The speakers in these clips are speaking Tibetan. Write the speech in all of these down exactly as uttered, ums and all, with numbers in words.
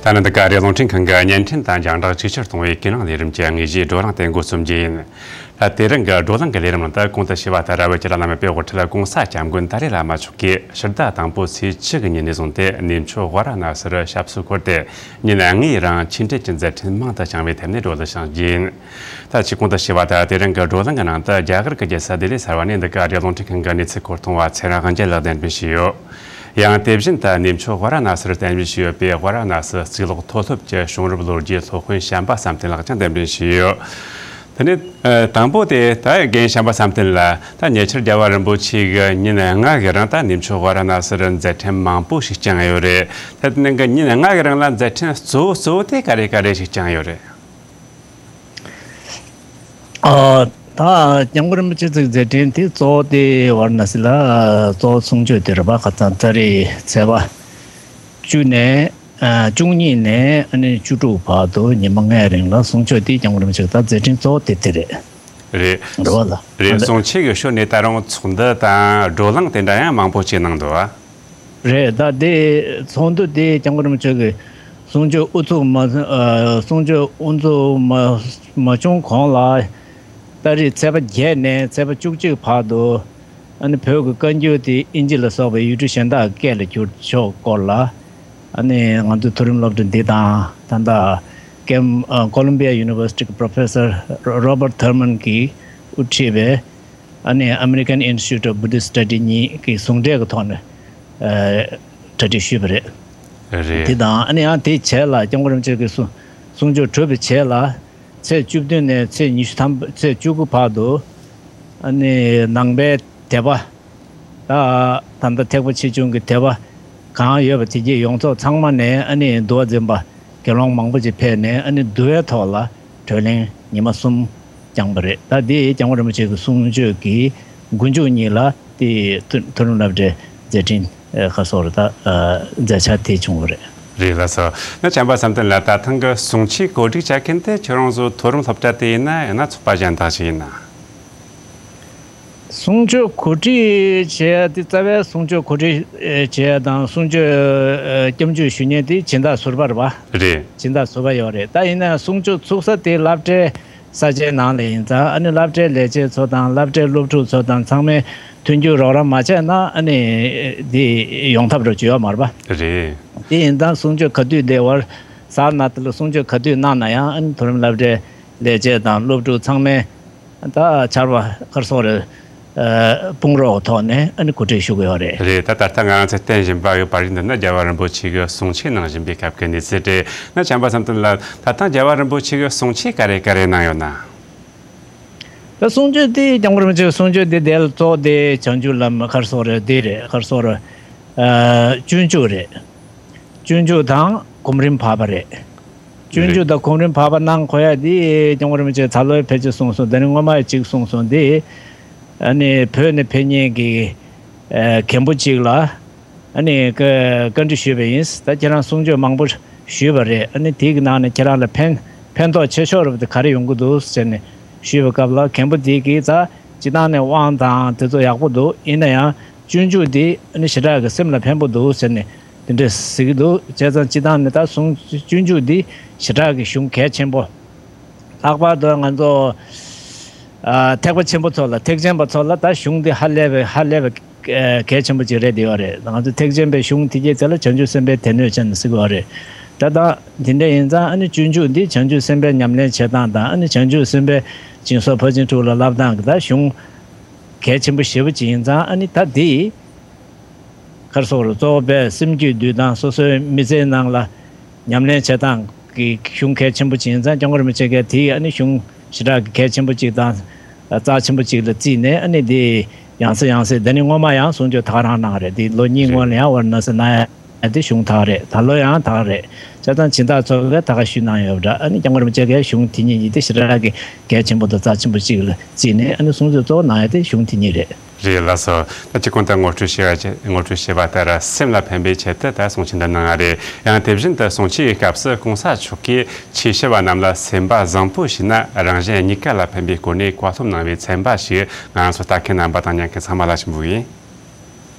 ད་ནི་འདི་ག་རེ་རླུང་འཕྲིན་ཁང་གི་བརྙན་འཕྲིན་དང་རྒྱང་བསྒྲགས་ཆིག་སྒྱུར་གཏོང་བའི་ཀུན་གླེང་ལས་རིམ་གྱི་དངོས་གཞིའི་བགྲོ་གླེང་དེ་འགོ་རྩོམ་རྒྱུ་ཡིན། ད་དེ་རིང་གི་བགྲོ་གླེང་གི་ལས་རིམ་ནང་དུ་གོང་དུ་ཞུས་པ་ལྟར་བོད་ཀྱི་བླ་ན་མེད་པའི་དབུ་ཁྲིད་༸གོང་ས་༸སྐྱབས་མགོན་ཏཱ་ལའི་བླ་མ་མཆོག་གིས་ཕྱི་ཟླ་དང་པོ་ཚེས་བཅུ་གི་ཉིན་ནས་བཟུང་སྟེ་གནས་མཆོག་ཝཱ་ར་ཎ་སིར་ཞབས་སོར་འཁོད་དེ་ཉིན་ལྔའི་རིང་ཆོས་འབྲེལ་གྱི་མཛད་འཕྲིན་མང་དུ་བསྐྱངས་པའི་ཐད་ནས་བགྲོ་གླེང་བྱ་རྒྱུ་ཡིན། ད་ཅིག་གོང་དུ་ཞུས་པ་ལྟར་དེ་རིང་གི་བགྲོ་གླེང་གི་ནང་དུ་རྒྱ་གར་གྱི་རྒྱལ་ས་ལྡི་ལི་གསར་བ་ནས་འདི་ག་རེ་རླུང་འཕྲིན་ཁང་གི་གནས་ཚུལ་འཁོར་གཏོང་བ་ཚེ་རིང་དབང་རྒྱལ་ལགས་གདན་འདྲེན་ཞུས་ཡོད། ཡང་དེ་བཞིན་དུ་གནས་མཆོག་ཝཱ་ར་ཎ་སིར་གདན་འདྲེན་ཞུས་ཡོད་པའི་ཝཱ་ར་ཎ་སི་གཙུག་ལག་མཐོ་སློབ་ཀྱི་བྱུང་རབས་ལོ་རྒྱུས་སློབ་དཔོན་བྱམས་པ་བསམ་གཏན་ལགས་ཀྱང་གདན་འདྲེན་ཞུས་ཡོད། དེ་ནས་ཨ་དང་པོ་དེ་ད་རྒན་བྱམས་པ་བསམ་གཏན་ལགས། ད་ཉེ་ཆར་རྒྱལ་བ་རིན་པོ་ཆེ་གིས་ཉིན་ལྔ་གི་རིང་ད་གནས་མཆོག་ཝཱ་ར་ཎ་སིར་མཛད་འཕྲིན་མང་པོ་ཞིག་བསྐྱངས་ཡོད་རེད། ད་དེ་ནང་གི་ཉིན་ལྔ་གི་རིང་ལ་མཛད་འཕྲིན་གཙོ་བོ་གཙོ་བོ་དེ་ག་རེ་ག་རེ་ཞིག་བསྐྱངས་ཡོད་རེད། ཨ། ད་སྐྱབས་མགོན་རིན་པོ་ཆེ་ཚོའི་མཛད་འཕྲིན་དེ་གཙོ་བོ་དེ་ཝཱ་ར་ཎ་སི་ལ་གཙོ་བོ་གསུང་ཆོས་དེ་རེད་པ། ཁ་སང་ཏ་རིག་ཚེས་པ་བཅུ་ནས་ཨ་བཅུ་གཉིས་ནས་ཨ་ནི་བཅུ་དྲུག་བར་དུ་ཉི་མ་ལྔའི་རིང་ལ་གསུང་ཆོས་དེ་སྐྱབས་མགོན་རིན་པོ་ཆེ་གི་ད་མཛད་འཕྲིན་གཙོ་བོ་དེ་དེ་རེད། རེད། རེད་པ་ལགས། རེད། གསུང་ཆོས་ཀྱི་ཕྱོགས་ནས་ད་རུང་ཚོགས་འདུ་དང་བགྲོ་གླེང་དེ་འདྲ་ཡང་མང་པོ་ཅིག་གནང་འདུག་ཨ། རེད། ད་དེ་ཚོགས་འདུ་དེ་སྐྱབས་མགོན་རིན་པོ་ཆེ་གི་གསུང་ཆོས་དབུ་ཚུགས་མ་ཨ་གསུང་ཆོས་དབུ་འཛུགས་མ་མ་བྱུང་གོང་ལ་ཏ་རིག་ཚེས་པ་བརྒྱད་ནས་ཚེས་པ་བཅུ་གཅིག་བར་དུ་ཨ་ནི་བོད་ཀྱི་བཀའ་འགྱུར་དེ་ཨིན་ཇི་ལ་སོགས་པའི་ཡུལ་གྲུ་གཞན་དག་གི་སྐད་ལ་བསྒྱུར་ཕྱོགས་སྐོར་ལ་ཨ་ནི་ང་ཚོའི་མཐོ་རིམ་སློབ་གྲྭ་འདི་དང་ད་ལྟ་ཀེམ་ཨ་Columbia University གི་Professor Robert Thurman གིས་དབུ་ཁྲིད་པའི་ཨ་ནི་American Institute of Buddhist Studies གཉིས་ཀྱི་ཟུང་འབྲེལ་གྱི་ཐོག་ནས་ཨ་གྲ་སྒྲིག་ཞུས་པ་རེད། རེད། དེ་དང་ཨ་ནི་ཡང་དེའི་རྗེས་ལ་སྐྱབས་མགོན་རིན་པོ་ཆེ་གི་གསུང་གསུང་ཆོས་གྲུབ་པའི་རྗེས་ལ་ཚེས་བཅུ་བདུན་ནས་ཚེས་ཉི་ཤུ་ཐམ་པ་ཚེས་བཅུ་དགུ་བར་དུ་ཨ་ནི་ནང་པའི་དད་པ། ད་ད་ལྟ་ཐེག་པ་ཆེ་ཆུང་གི་དད་པ་གང་ཡོད་པ་དེ་གྱད་ཡོངས་རྫོགས་ཚང་མ་ནས་ཨ་ནི་འདུལ་བ་འཛིན་པ་དགེ་སློང་མང་པོ་ཅིག་ཕེབས་ནས་ཨ་ནི་འདུལ་བའི་ཐོག་ལ་གྲོས་གླེང་ཉི་མ་གསུམ་བསྐྱངས་པ་རེད། ད་དེ་སྐྱབས་མགོན་རིན་པོ་ཆེ་གི་གསུང་ཆོས་ཀྱི་མགོ་མཇུག་གཉིས་ལ་དེ་མཐོ་མཐོ་རིམ་སློབ་གྲྭའི་མཛད་འཕྲིན་ཁ་སོགས་རེད། ད་མཛད་འཆར་དེ་བྱུང་བ་རེད། རེད་ལགས་སོ། ན་བྱམས་པ་བསམ་གཏན་ལགས། ད་ཐེངས་ཀྱི་གསུང་ཆོས་གོ་སྒྲིག་བྱ་མཁན་དེ་ཁྱེད་རང་ཚོ་མཐོ་རིམ་སློབ་གྲྭ་དེ་ཡིན་ན་ཡང་ན་ཚོགས་པ་གཞན་དག་ཅིག་ཡིན་ན། གསུང་ཆོས་གོ་སྒྲིག་བྱས་ཏེ་རྩ་བའི་གསུང་ཆོས་གོ་སྒྲིག་བྱས་དང་གསུང་ཆོས་སྐྱབས་འཇུག་ཞུ་མཁན་དེ་སྦྱིན་བདག་ཟུར་པ་རེད་པ། རེད། སྦྱིན་བདག་ཟུར་པ་ཡོད་རེད། ད་ཡིན་ན་གསུང་ཆོས་ཚུགས་ས་དེ་སློབ་གྲྭའི་ས་ཆའི་ནང་ལ་ཡིན་ཙང་ཨ་ནི་སློབ་གྲྭའི་ལས་བྱེད་ཚོ་དང་སློབ་གྲྭའི་སློབ་ཕྲུག་ཚོ་དང་ཚང་མས་མཐུན་འགྱུར་རོགས་རམ་མ་བྱས་ན་ཨ་ནི་དེ་ཡོང་ཐབས་རོགས་བྱེད་ཡོད་མ་རེད་པ། རེད། དེ་ཡིན་ཙང་གསུང་ཆོས་ག་དུས་དེ་བར་ཟ་ན་དེ་ལ་གསུང་ཆོས་ག་དུས་གནང་ན་ཡང་ཨ་ནི་མཐོ་རིམ་སློབ་གྲྭའི་ལས་བྱེད་དང་སློབ་ཕྲུག་ཚང་མས་ད་ཆར་པ་ཁར་སོགས་རེ་དཔུང་རོགས་ཐོག་ནས་ཨ་ནི་གོ་སྒྲིག་ཞུ་དགོས་པ་རེད། རེད། ད་ད་ལྟ་ང་རང་ཚོས་བསྟན་བཞིན་པ་ཡོད་པ་རེད། འདི་ནི་རྒྱལ་བ་རིན་པོ་ཆེ་གི་གསུང་ཆོས་གནང་བཞིན་པའི་སྐབས་ཀྱི་གནས་ཚུལ་རེད། ན་བྱམས་པ་བསམ་གཏན་ལགས། ད་ཐེངས་རྒྱལ་བ་རིན་པོ་ཆེ་གི་གསུང་ཆོས་ག་རེ་ག་རེ་གནང་ཡོད་ན། ད་གསུང་ཆོས་དེ་སྐྱབས་མགོན་རིན་པོ་ཆེ་གི་གསུང་ཆོས་དེ་དེ་ལ་གཙོ་བོ་དེ་བྱང་ཆུབ་ལམ་ཁར་སོགས་རེད། དེ་རེད། ཁར་སོགས་རེད། ཨ་སྤྱོད་འཇུག་རེད། སྤྱོད་འཇུག་དང་གོམ་རིམ་བར་པ་རེད། སྤྱོད་འཇུག་དང་གོམ་རིམ་བར་པ་གནང་དགོས་ཡ་དེ་སྐྱབས་མགོན་རིན་པོ་ཆེ་ད་ལོའི་ཕལ་ཆེར་གསུངས་སོང་། དེ་ནི་སྔོན་མ་གཅིག་གསུངས་སོང་། དེ་ཨ་ནི་བོད་ནས་ཕེབས་མཁན་གྱི་ཨ་མཁན་པོ་གཅིག་ལ་ཨ་ནི་བཀའ་བཀའ་འདྲི་ཞུས་པ་ཡིན། ད་ཁྱེད་རང་གསུང་ཆོས་མང་པོ་ཞུས་པ་རེད། ཨ་ནི་དེ་གི་ནང་ནས་ཁྱེད་རང་ལ་ཕན་ཕན་ཐོགས་ཆེ་ཤོས་རབ་དེ་ག་རེ་ཡོང་གི་འདུག་ཟེར་ནས་ཞུས་པའི་སྐབས་ལ་མཁན་པོ་དེ་གིས་ད་སྤྱི་བཏང་ནས་དབང་དང་དེ་ཚོ་ཡག་པོ་འདུག་ཡིན་ན་ཡང་སྤྱོད་འཇུག་དེ་ཨ་ནི་ཞེ་དྲག་གི་སེམས་ལ་ཕན་པོ་འདུག་ཟེར་ནས། དེ་འདྲ་ཟེར་གྱི་འདུག་བྱས་ཙང་སྤྱི་བཏང་ནས་ད་གསུང་སྤྱོད་འཇུག་འདི་ཞེ་དྲག་གི་གཞུང་གལ་ཆེན་པོ། ལྷག་པར་དུ་ང་ཚོ་ཨ་ཐེག་པ་ཆེན་པོ་ཚོ་ལ་ཐེག་ཆེན་པ་ཚོ་ལ་ད་གཞུང་འདི་ཧ་ལས་པའི་ཧ་ལས་པའི་ཨ་གལ་ཆེན་པོ་ཅིག་རེད་བསྡད་ཡོད་རེད། ང་ཚོ་ཐེག་ཆེན་པའི་གཞུང་དེ་གྱད་དེ་ལ་བྱང་ཆུབ་སེམས་དཔའི་སྡེ་སྣོད་ཅན་ཟེར་གྱི་ཡོད་རེད། ད་ད་འདི་འདྲ་ཡིན་ཙང་ཨ་ནི་སྤྱོད་འཇུག་འདི་བྱང་ཆུབ་སེམས་དཔའི་ཉམས་ལེན་བྱེད་སྟངས་དང་ཨ་ནི་བྱང་ཆུབ་སེམས་དཔའི་སྦྱིན་སོགས་ཕར་ཕྱིན་དྲུག་ལ་བསླབ་སྟངས་ཀྱི་ད་གཞུང་གལ་ཆེན་པོ་ཞེ་པོ་ཅིག་ཡིན་ཙང་ཨ་ནི་ད་འདི། ཁར་སོགས་རུ་གཙོ་བོ་པས་སེམས་རྒྱུད་འདུལ་སྟངས་སོ་སོའི་མི་ཚེའི་ནང་ལ་ཉམས་ལེན་བྱེད་སྟངས་ཀྱི་གཞུང་གལ་ཆེན་པོ་ཅིག་ཡིན་ཙང་སྐྱབས་མགོན་རིན་པོ་ཆེ་གིས་དེའི་ཨ་ནི་གཞུང་ཞེ་དྲག་གི་གལ་ཆེན་པོ་ཅིག་དང་རྩ་ཆེན་པོ་ཅིག་ལ་བརྩིས་ནས་ཨ་ནི་དེ་ཡང་སེ་ཡང་སེ་དེ་ནི་སྔོན་མ་ཡང་གསུང་ཆོས་ད་ག་རང་གནང་རེད། དེ་ལོ་གཉིས་སྔོན་ལ་ཡང་ཝཱ་ར་ཎ་སི་གནང་ཡ་དེ་གཞུང་ད་ག་རེད། ད་ལོ་ཡང་ད་ག་རེད། བྱས་ཙང་སྦྱིན་བདག་ཚོ་གིས་ད་ག་ཞུས་གནང་ཡོད་པ་འདྲ། ཨ་ནི་སྐྱབས་མགོན་རིན་པོ་ཆེ་གིས་གཞུང་དེ་ཉིད་ཡིན་ཏེ་ཞེ་དྲག་གི་གལ་ཆེན་པོ་དང་རྩ་ཆེན་པོ་ཅིག་ལ་བརྩིས་ནས་ཨ་ནི་གསུང་ཆོས་གཙོ་བོ་གནང་ཡ་དེ་གཞུང་དེ་ཉིད་རེད། རེད་ལགས་སོ། ད་ཅི་གོང་དུ་ངོ་སྤྲོད་བྱས་པ་ཆེ་ངོ་སྤྲོད་བྱས་པ་ལྟར་སེམས་ལ་ཕན་པའི་ཆེད་དུ་ད་གསུང་ཆོས་འདི་གནང་བ་རེད། ཡང་དེ་བཞིན་དུ་གསུང་ཆོས་ཀྱི་སྐབས་སུ་གོང་ས་མཆོག་གིས་ཆོས་ཞུ་བ་རྣམས་ལ་སེམས་པ་བཟང་པོ་ཞིག་ན་རང་གཞན་གཉིས་ཀ་ལ་ཕན་པའི་སྒོ་ནས་བཀའ་སློབ་གནང་བའི་ཚན་པ་ཞིག་ང་རང་ཚོ་ལྟ་མཁན་རྣམ་པ་དང་ཉན་མཁན་ཚང་མ་ལ་ཞུ་འབོད་ཡིན།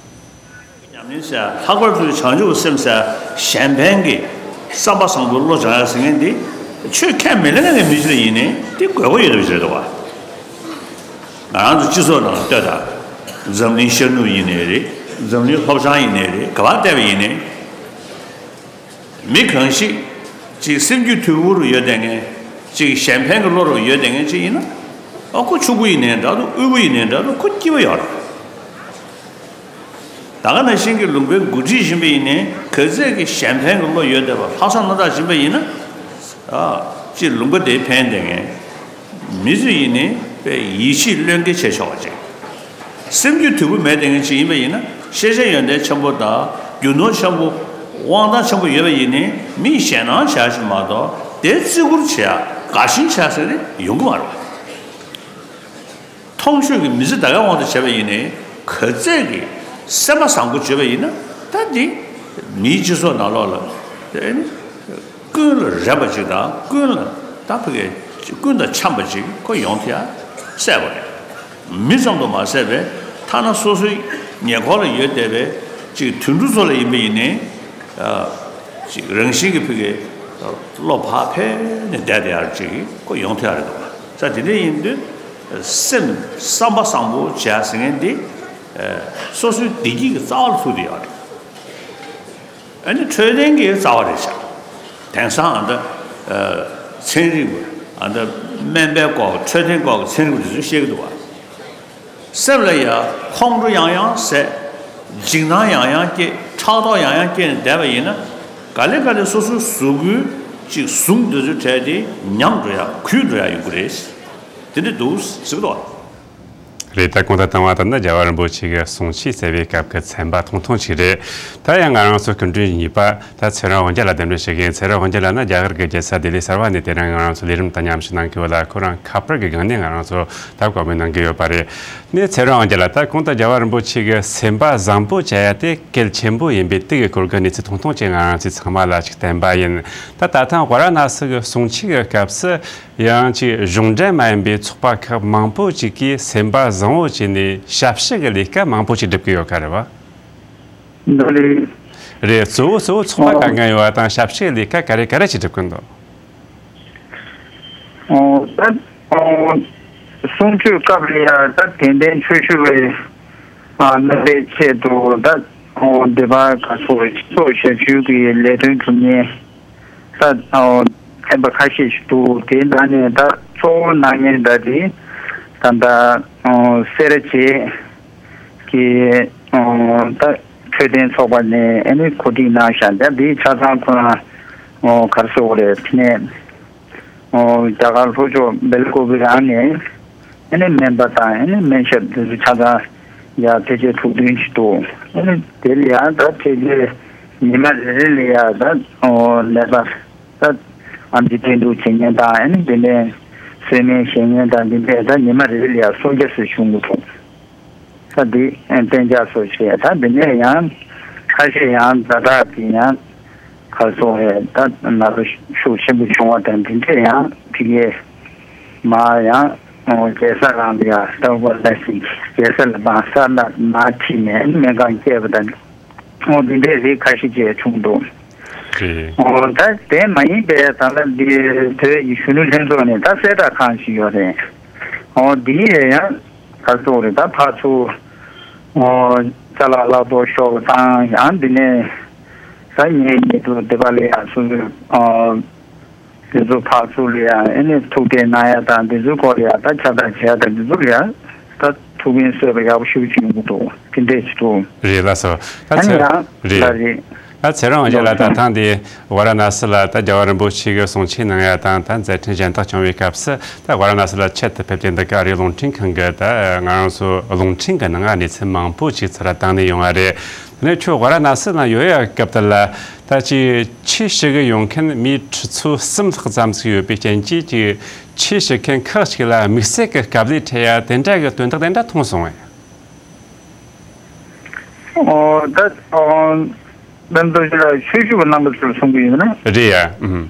ཉམས་ལེན་ཟེར་ལྷག་པར་དུ་བྱང་ཆུབ་སེམས་ཟེར་གཞན་ཕན་གྱི་ བསམ་པ་བཟང་པོའི་བློ་སྦྱང་ཡ་ཟེར་མཁན་འདི་ཆོས་ཁས་མི་ལེན་མཁན་གྱི་མི་ཞིག་ཡིན་ནའི་དེ་དགོས་པ་ཡོད་པ་ཞིག་རེད་འདུག་བ། ང་རང་ཚོ་སྤྱི་ཚོགས་ནང་ལ་ལྟོས་དང་། འཛམ་གླིང་ཤར་ནུབ་ཡིན་ནའི་རེད། འཛམ་གླིང་ལྷོ་བྱང་ཡིན་ནའི་རེད། ག་པར་བལྟས་པ་ཡིན་ནའི། མི་གང་ཞིག་ཅིག་སེམས་རྒྱུད་དུལ་པོ་རུ་ཡོད་བསྡད་མཁན། ཅིག་གཞན་ཕན་གྱི་བློ་རུ་ཡོད་བསྡད་མཁན་ཅིག་ཡིན་ན། ཨ་ཁོ་ཕྱུག་པོ་ཡིན་ནའི་འདྲ་འདུག་དབུལ་པོ་ཡིན་ནའི་འདྲ་འདུག་ཁོ་སྐྱིད་པོ་ཡོད་རེད། ད་ག་ནང་བཞིན་གྱི་ལུང་པའི་འགོ་ཁྲིད་ཡིན་པ་ཡིན་ནའི་ག་ཚད་ཀྱི་གཞན་ཕན་གྱི་བློ་ཡོད་བསྡད་པ་ལྷག་བསམ་རྣམ་དག་ཡིན་པ་ཡིན་ན། ཨ་ཅིག་ལུང་པ་དེ་ཕན་བསྡད་མཁན་མི་ཚོ་ཡིན་ནའི་དཔེ་ཡིད་ཆེས་བློས་འགེལ་བྱས་ཆོག་པ་ཅིག་སེམས་རྒྱུད་དུལ་པོ་མེད་བསྡད་མཁན་ཅིག་ཡིན་པ་ཡིན་ན་ཤེས་བྱ་ཡོན་ཏན་ཆེན་པོ་དང་རྒྱུ་ནོར་ཆེན་པོ་དབང་ཐང་ཆེན་པོ་ཡོད་པ་ཡིན་ནའི་མིས་ཞེད་སྣང་བྱ་ཞིག་མ་གཏོགས་དེ་བརྩི་བཀུར་བྱེད་ཡ་དགའ་ཞེན་བྱ་ཟེར་ནས་ཡོང་གི་མ་རེད། མཐོང་ཆོས་ཀྱི་མི་ཚེ་ད་གའི་དབང་དུ་བྱས་པ་ཡིན་ནའི་ག་ཚད་ཀྱི་སེམས་པ་བཟང་པོ་བྱས་པ་ཡིན་ན་ད་འདི་མིའི་སྤྱི་ཚོགས་ནང་ལོགས་ལ་དེ་ནི་ཀུན་ལ་རན་པ་ཅིག་དང་ཀུན་ལ་ད་ཕ་གི་ཀུན་དང་འཆམ་པ་ཅིག་ཁོ་ཡོང་ཐུབ་ཡ་གསལ་པོ་རེད། མི་ཙམ་དུ་མ་ཟད་པའི་ཐ་ན་སོ་སོའི་ཉེ་འཁོར་ལ་ཡོད་བསྡད་པའི་ཅིག་དུད་འགྲོ་ཚོ་ལ་ཡིན་པ་ཡིན་ནའི་ཅིག་རང་བཞིན་གྱི་ཕ་གི་བློ་བག་ཕེབས་ནས་བསྡད་བསྡད་ཡ་ཅིག་ཁོ་ཡོང་ཐུབ་ཡ་རེད་འདུག་ས་དེ་འདྲ་ཡིན་དུས། སེམས་བསམ་པ་བཟང་པོ་བྱས་ཟེར་མཁན་འདི་སོ་སོའི་བདེ་སྐྱིད་ཀྱི་རྩ་བ་ལ་ཐུག་བསྡད་ཡོད་རེད། ཨ་ནི་འཕྲོད་བསྟེན་གྱི་རྩ་བ་རེད་ཤག་དེང་སང་ཨ་འདྲ་ཚན་རིག་པ་ཨ་འདྲ་སྨན་པའི་སྐོར་འཕྲོད་བསྟེན་སྐོར་གྱི་ཚན་རིག་པ་དེ་ཚོས་བཤད་ཀྱི་འདུག་བ། སེམས་ལ་ཡ་ཁོང་ཁྲོ་ཡང་ཡང་ཟད། འཇིགས་སྣང་ཡང་ཡང་སྐྱེ། ཕྲག་དོག་ཡང་ཡང་སྐྱེ་ནས་བསྡད་པ་ཡིན་ན། ག་ལེ་ག་ལེ་སོ་སོའི་གཟུགས་པོའི་ཅིག་ཟུངས་འདི་ཚོའི་གྲས་དེ་ཉམས་འགྲོ་ཡ་གུད་འགྲོ་ཡ་ཡོང་གི་རེད། དེ་འདྲ་འདུག་ཟེར་གི་འདུག་རེད། ད་གོང་དུ་བཏང་བ་ལྟར་ན་རྒྱལ་བ་རིན་པོ་ཆེ་གི་གསུང་ཆོས་གསན་པའི་སྐབས་ཀྱི་ཚན་པ་ཐུང་ཐུང་ཞིག་རེད། ད་ཡང་ང་རང་ཚོ་སྐུ་མགྲོན་གཉིས་པ་ད་ཚེ་རིང་དབང་རྒྱལ་ལགས་གདན་འདྲེན་ཞུ་གི་ཡིན། ཚེ་རིང་དབང་རྒྱལ་ལགས་ནི་རྒྱ་གར་གྱི་རྒྱལ་ས་ལྡི་ལི་གསར་པ་ནས་དེ་རིང་ང་རང་ཚོ་ལས་རིམ་དང་མཉམ་ཞུགས་གནང་གི་ཡོད་ལ། ཁོ་རང་ཁ་པར་གྱི་སྒང་ནས་ང་རང་ཚོ་ད་བཀའ་མོལ་གནང་གི་ཡོད་པ་རེད། ནས་ཚེ་རིང་དབང་རྒྱལ་ལགས། ད་གོང་དུ་རྒྱལ་བ་རིན་པོ་ཆེ་གིས་སེམས་པ་བཟང་པོ་བྱ་ཡ་དེ་གལ་ཆེན་པོ་ཡིན་པའི་དེ་གི་སྐོར་གྱི་གནས་ཚུལ་ཐུང་ཐུང་ཅིག་ང་རང་ཚོ་ཚང་མ་ལ་ཅིག་བསྟན་པ་ཡིན། ད་ད་ཐེངས་ཝཱ་ར་ཎ་སི་གི་གསུང་ཆོས་ཀྱི་སྐབས་སུ་ཡང་ཅིག་གཞུང་འབྲེལ་མ་ཡིན་པའི་ཚོགས་པ་ཁག་མང་པོ་ཅིག་གིས་སེམས་པ་བཟང་བོ་བྱས་ནས་ཞབས་ཕྱི་གི་ལས་ཀ་མང་པོ་ཅིག་སྒྲུབ་ཀྱི་ཡོད་ཀ་རེད་བ། འདི་ལས། རེད། གཙོ་བོ་གཙོ་བོ་ཚོགས་པ་ག་ཨོ། གང་ཡོད་པ་དང་ཞབས་ཕྱི་གི་ལས་ཀ་ག་རེ་ག་རེ་ཅིག་སྒྲུབ་ཀྱི་འདུག་ཨོ། ད་ཨོ། གསུང་ཆོས་སྐབས་ལ་ཡ་ད་དད་ལྡན་ཆོས་ཞུ་བའི་ཨ་རྣམ་པའི་ཆེད་དུ་ད་ཨོ་འདི་པ་ག་ཚོད་སྤྱི་ཚོགས་ཞབས་ཞུ་གི་ལས་དོན་སྒྲུབ་མཁན་ད་ཨོ་ཚན་པ་ཁ་ཤས་ཤིག་འདུག་དེའི་ནང་ནས་ད་གཙོ་བོ་གནང་མཁན་ད་དེ་ད་ད་ཨོ་སེ་ར་བྱེས་ཀྱི་ཨོ་ད་འཕྲོད་བསྟེན་ཚོགས་པ་ནས་ཨ་ནི་གོ་སྒྲིག་གནང་བཞག་འདི་ཆ་ཚང་ཁོ་རང་ཨོ་ག་རེ་ཟེར་དགོས་རེད། དེ་ནས་ཨོ་རྒྱ་གར་ལྷོ་ཕྱོགས་སྦེལ་ཀོབ་རང་ནས་ཨ་ནི་སྨན་པ་དང་ཨ་ནི་སྨན་ཞབས་འདི་ཚོ་ཆ་ཚང་ཡར་ཕལ་ཆེར་དྲུག་བདུན་ཅིག་འདུག་ཨ་ནི་དེ་ལ་ཡང་ད་ཕལ་ཆེར་ཉི་མ་རེ་རེ་ལ་ཡང་ད་ཨོ་ནད་པ་ད་ཨམ་ཆི་འཐེན་ཐུག་བྱེད་མཁན་དང་ཨ་ནི་དེ་ནས་གསོལ་སྨན་བཞེས་མཁན་དང་འདི་འདྲས་ད་ཉི་མ་རེ་རེ་ལ་ཡང་སུམ་བརྒྱ་ཙམ་བྱུང་གི་འདུག་ད་འདི་གཏན་འཇགས་སུ་བྱས། ད་འདི་ནས་ཡང་ཁ་ཤས་ཡང་ཛ་དྲག་གི་ཡང་ག་རེ་ཟེར་དགོས་རེད། ད་ན་ཚ་ཤུགས་ཆེན་པོ་བྱུང་བ་དང་འདི་འདྲས་ཡང་ཕ་གིའི་མར་ཡང་རྒྱལ་ས་རང་ལ་ཡང་ལྟ་བུ་ལ་ཞིག་རྒྱལ་ས་ལ་མར་ས་ལ་མར་ཁྲིད་ནས་སྨན་ཁང་བསྐྱལ་བ་དང་། ཨོ་འདི་འདྲས་རིགས་ཁ་ཤས་ཅིག་བྱུང་འདུག་རེད། ཨོ་ད་དེ་མ་ཡིན་པའི་ད་ལྟ་འདི་བོད་ཀྱི་གཞོན་ནུ་ལྷན་ཚོགས་ནས་ད་གསལ་བསྒྲགས་ཁང་ཞིག་ཡོད་རེད། ཨོ་འདི་ཡང་ག་རེ་ཟེར་དགོས་རེད། ད་ཕར་ཚུར་ཨོ་ཅ་ལག་གླ་གཏོང་ཤོག་དང་ཡང་འདི་ནས་ད་ངའི་ཉེ་དུ་སྡེ་པ་ལ་ཡང་སོ་སོའི་ཨོ་དེ་ཚོ་ཕར་ཚུར་ལ་ཡང་ཨ་ནི་ཐུག་འཕྲད་གནང་ཡ་དང་དེ་ཚོའི་སྐོར་ལ་ཡང་ད་ཁྱབ་བསྒྲགས་བྱེད་ཡ་དང་དེ་ཚོ་ལ་ཡང་ད་ཐུགས་ཕན་གསོས་པ་ཡག་པོ་ཞེ་པོ་ཅིག་ཡོང་གི་འདུག་དེ་འདྲས་ཅིག་འདུག་རེད་ལགས་སོ། ད་ཨ་ནི་ཚེ་ཡང་རེད། ལ་རེད། ད་ཚེ་རིང་དབང་རྒྱལ་ལགས། ད་ཐེངས་འདི་ཝཱ་ར་ཎ་སི་ལ་ད་རྒྱལ་བ་རིན་པོ་ཆེ་གི་གསུང་ཆོས་གནང་ཡ་དང་ད་མཛད་འཕྲིན་གཞན་དག་བྱུང་བའི་སྐབས་སུ་ད་ཝཱ་ར་ཎ་སི་ལ་ཆེད་དུ་ཕེབས་ཏེ་འདི་ག་ཨ་རིའི་རླུང་འཕྲིན་ཁང་གི་ད་ང་རང་ཚོ་རླུང་འཕྲིན་གྱི་ནང་གནས་ཚུལ་མང་པོ་ཅིག་ཚུར་བཏང་ནས་ཡོང་བ་རེད། དེ་ནས་ཁྱོད་ཝཱ་ར་ཎ་སི་ནང་ཡོད་ཡ་སྐབས་དེ་ལ་ད་ཅིག་ཆོས་ཞུ་གི་ཡོང་མཁན་མིའི་ཁྲི་ཚོ་གསུམ་ལྷག་ཙམ་ཞིག་ཡོད་པའི་རྐྱེན་གྱིས་ཀྱི་ཆོས་ཞུ་མཁན་ཁག་ཅིག་ལ་དམིགས་བསལ་གྱི་དཀའ་ལས་འཕྲད་ཡ་དེ་འདྲ་གི་དོན་དག་དེ་འདྲ་མཐོང་སོང་ངས། ཨོ་ད་ཨོ་རྣམ་རྟོག་ཅིག་ལ་ཆོས་ཞུ་བའི་རྣམ་པ་ཚོར་གསུང་གི་ཡོད་ན། རེད་ཡ། ཨུམ།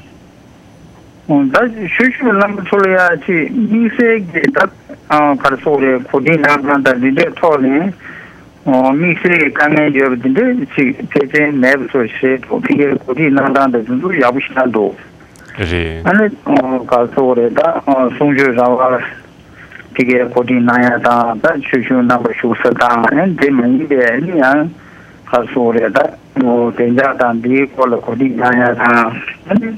ཨོ་ད་ཆོས་ཞུ་བའི་རྣམ་པ་ཚོ་ལ་ཡ་ཅིག་དམིགས་བསལ་གྱི་ད་ཨ་ག་རེ་ཟེར་དགོས་རེད། གོ་སྒྲིག་གནང་སྟངས་དང་འདི་འདྲའི་ཐོག་ནས། དམིགས་བསལ་གྱི་དཀའ་ངལ་ཡོད་པ་དེ་འདྲ་ཅིག་ཕལ་ཆེར་མེད་པ་བཟོ་ཞེས་ཕ་གིའི་གོ་སྒྲིག་གནང་སྟངས་དེ་ཚོ་ཡག་པོ་ཞེ་དྲག་འདུག་རེད། ཨ་ནི་ག་རེ་ཟེར་དགོས་རེད། ད་གསུང་ཆོས་ར་བ་ཕ་གིའི་གོ་སྒྲིག་གནང་ཡ་དང་། ད་ཆོས་སྐྱོང་རྣམ་པ་བཞུགས་ས་དང་། ཨ་ནི་དེ་མ་ཡིན་པའི་ཨ་ནི་ཡང་ག་རེ་ཟེར་དགོས་རེད། ད་བདེ་འཇགས་དང་འདིའི་སྐོར་ལ་གོ་སྒྲིག་གནང་ཡ་དང་། ཨ་ནི་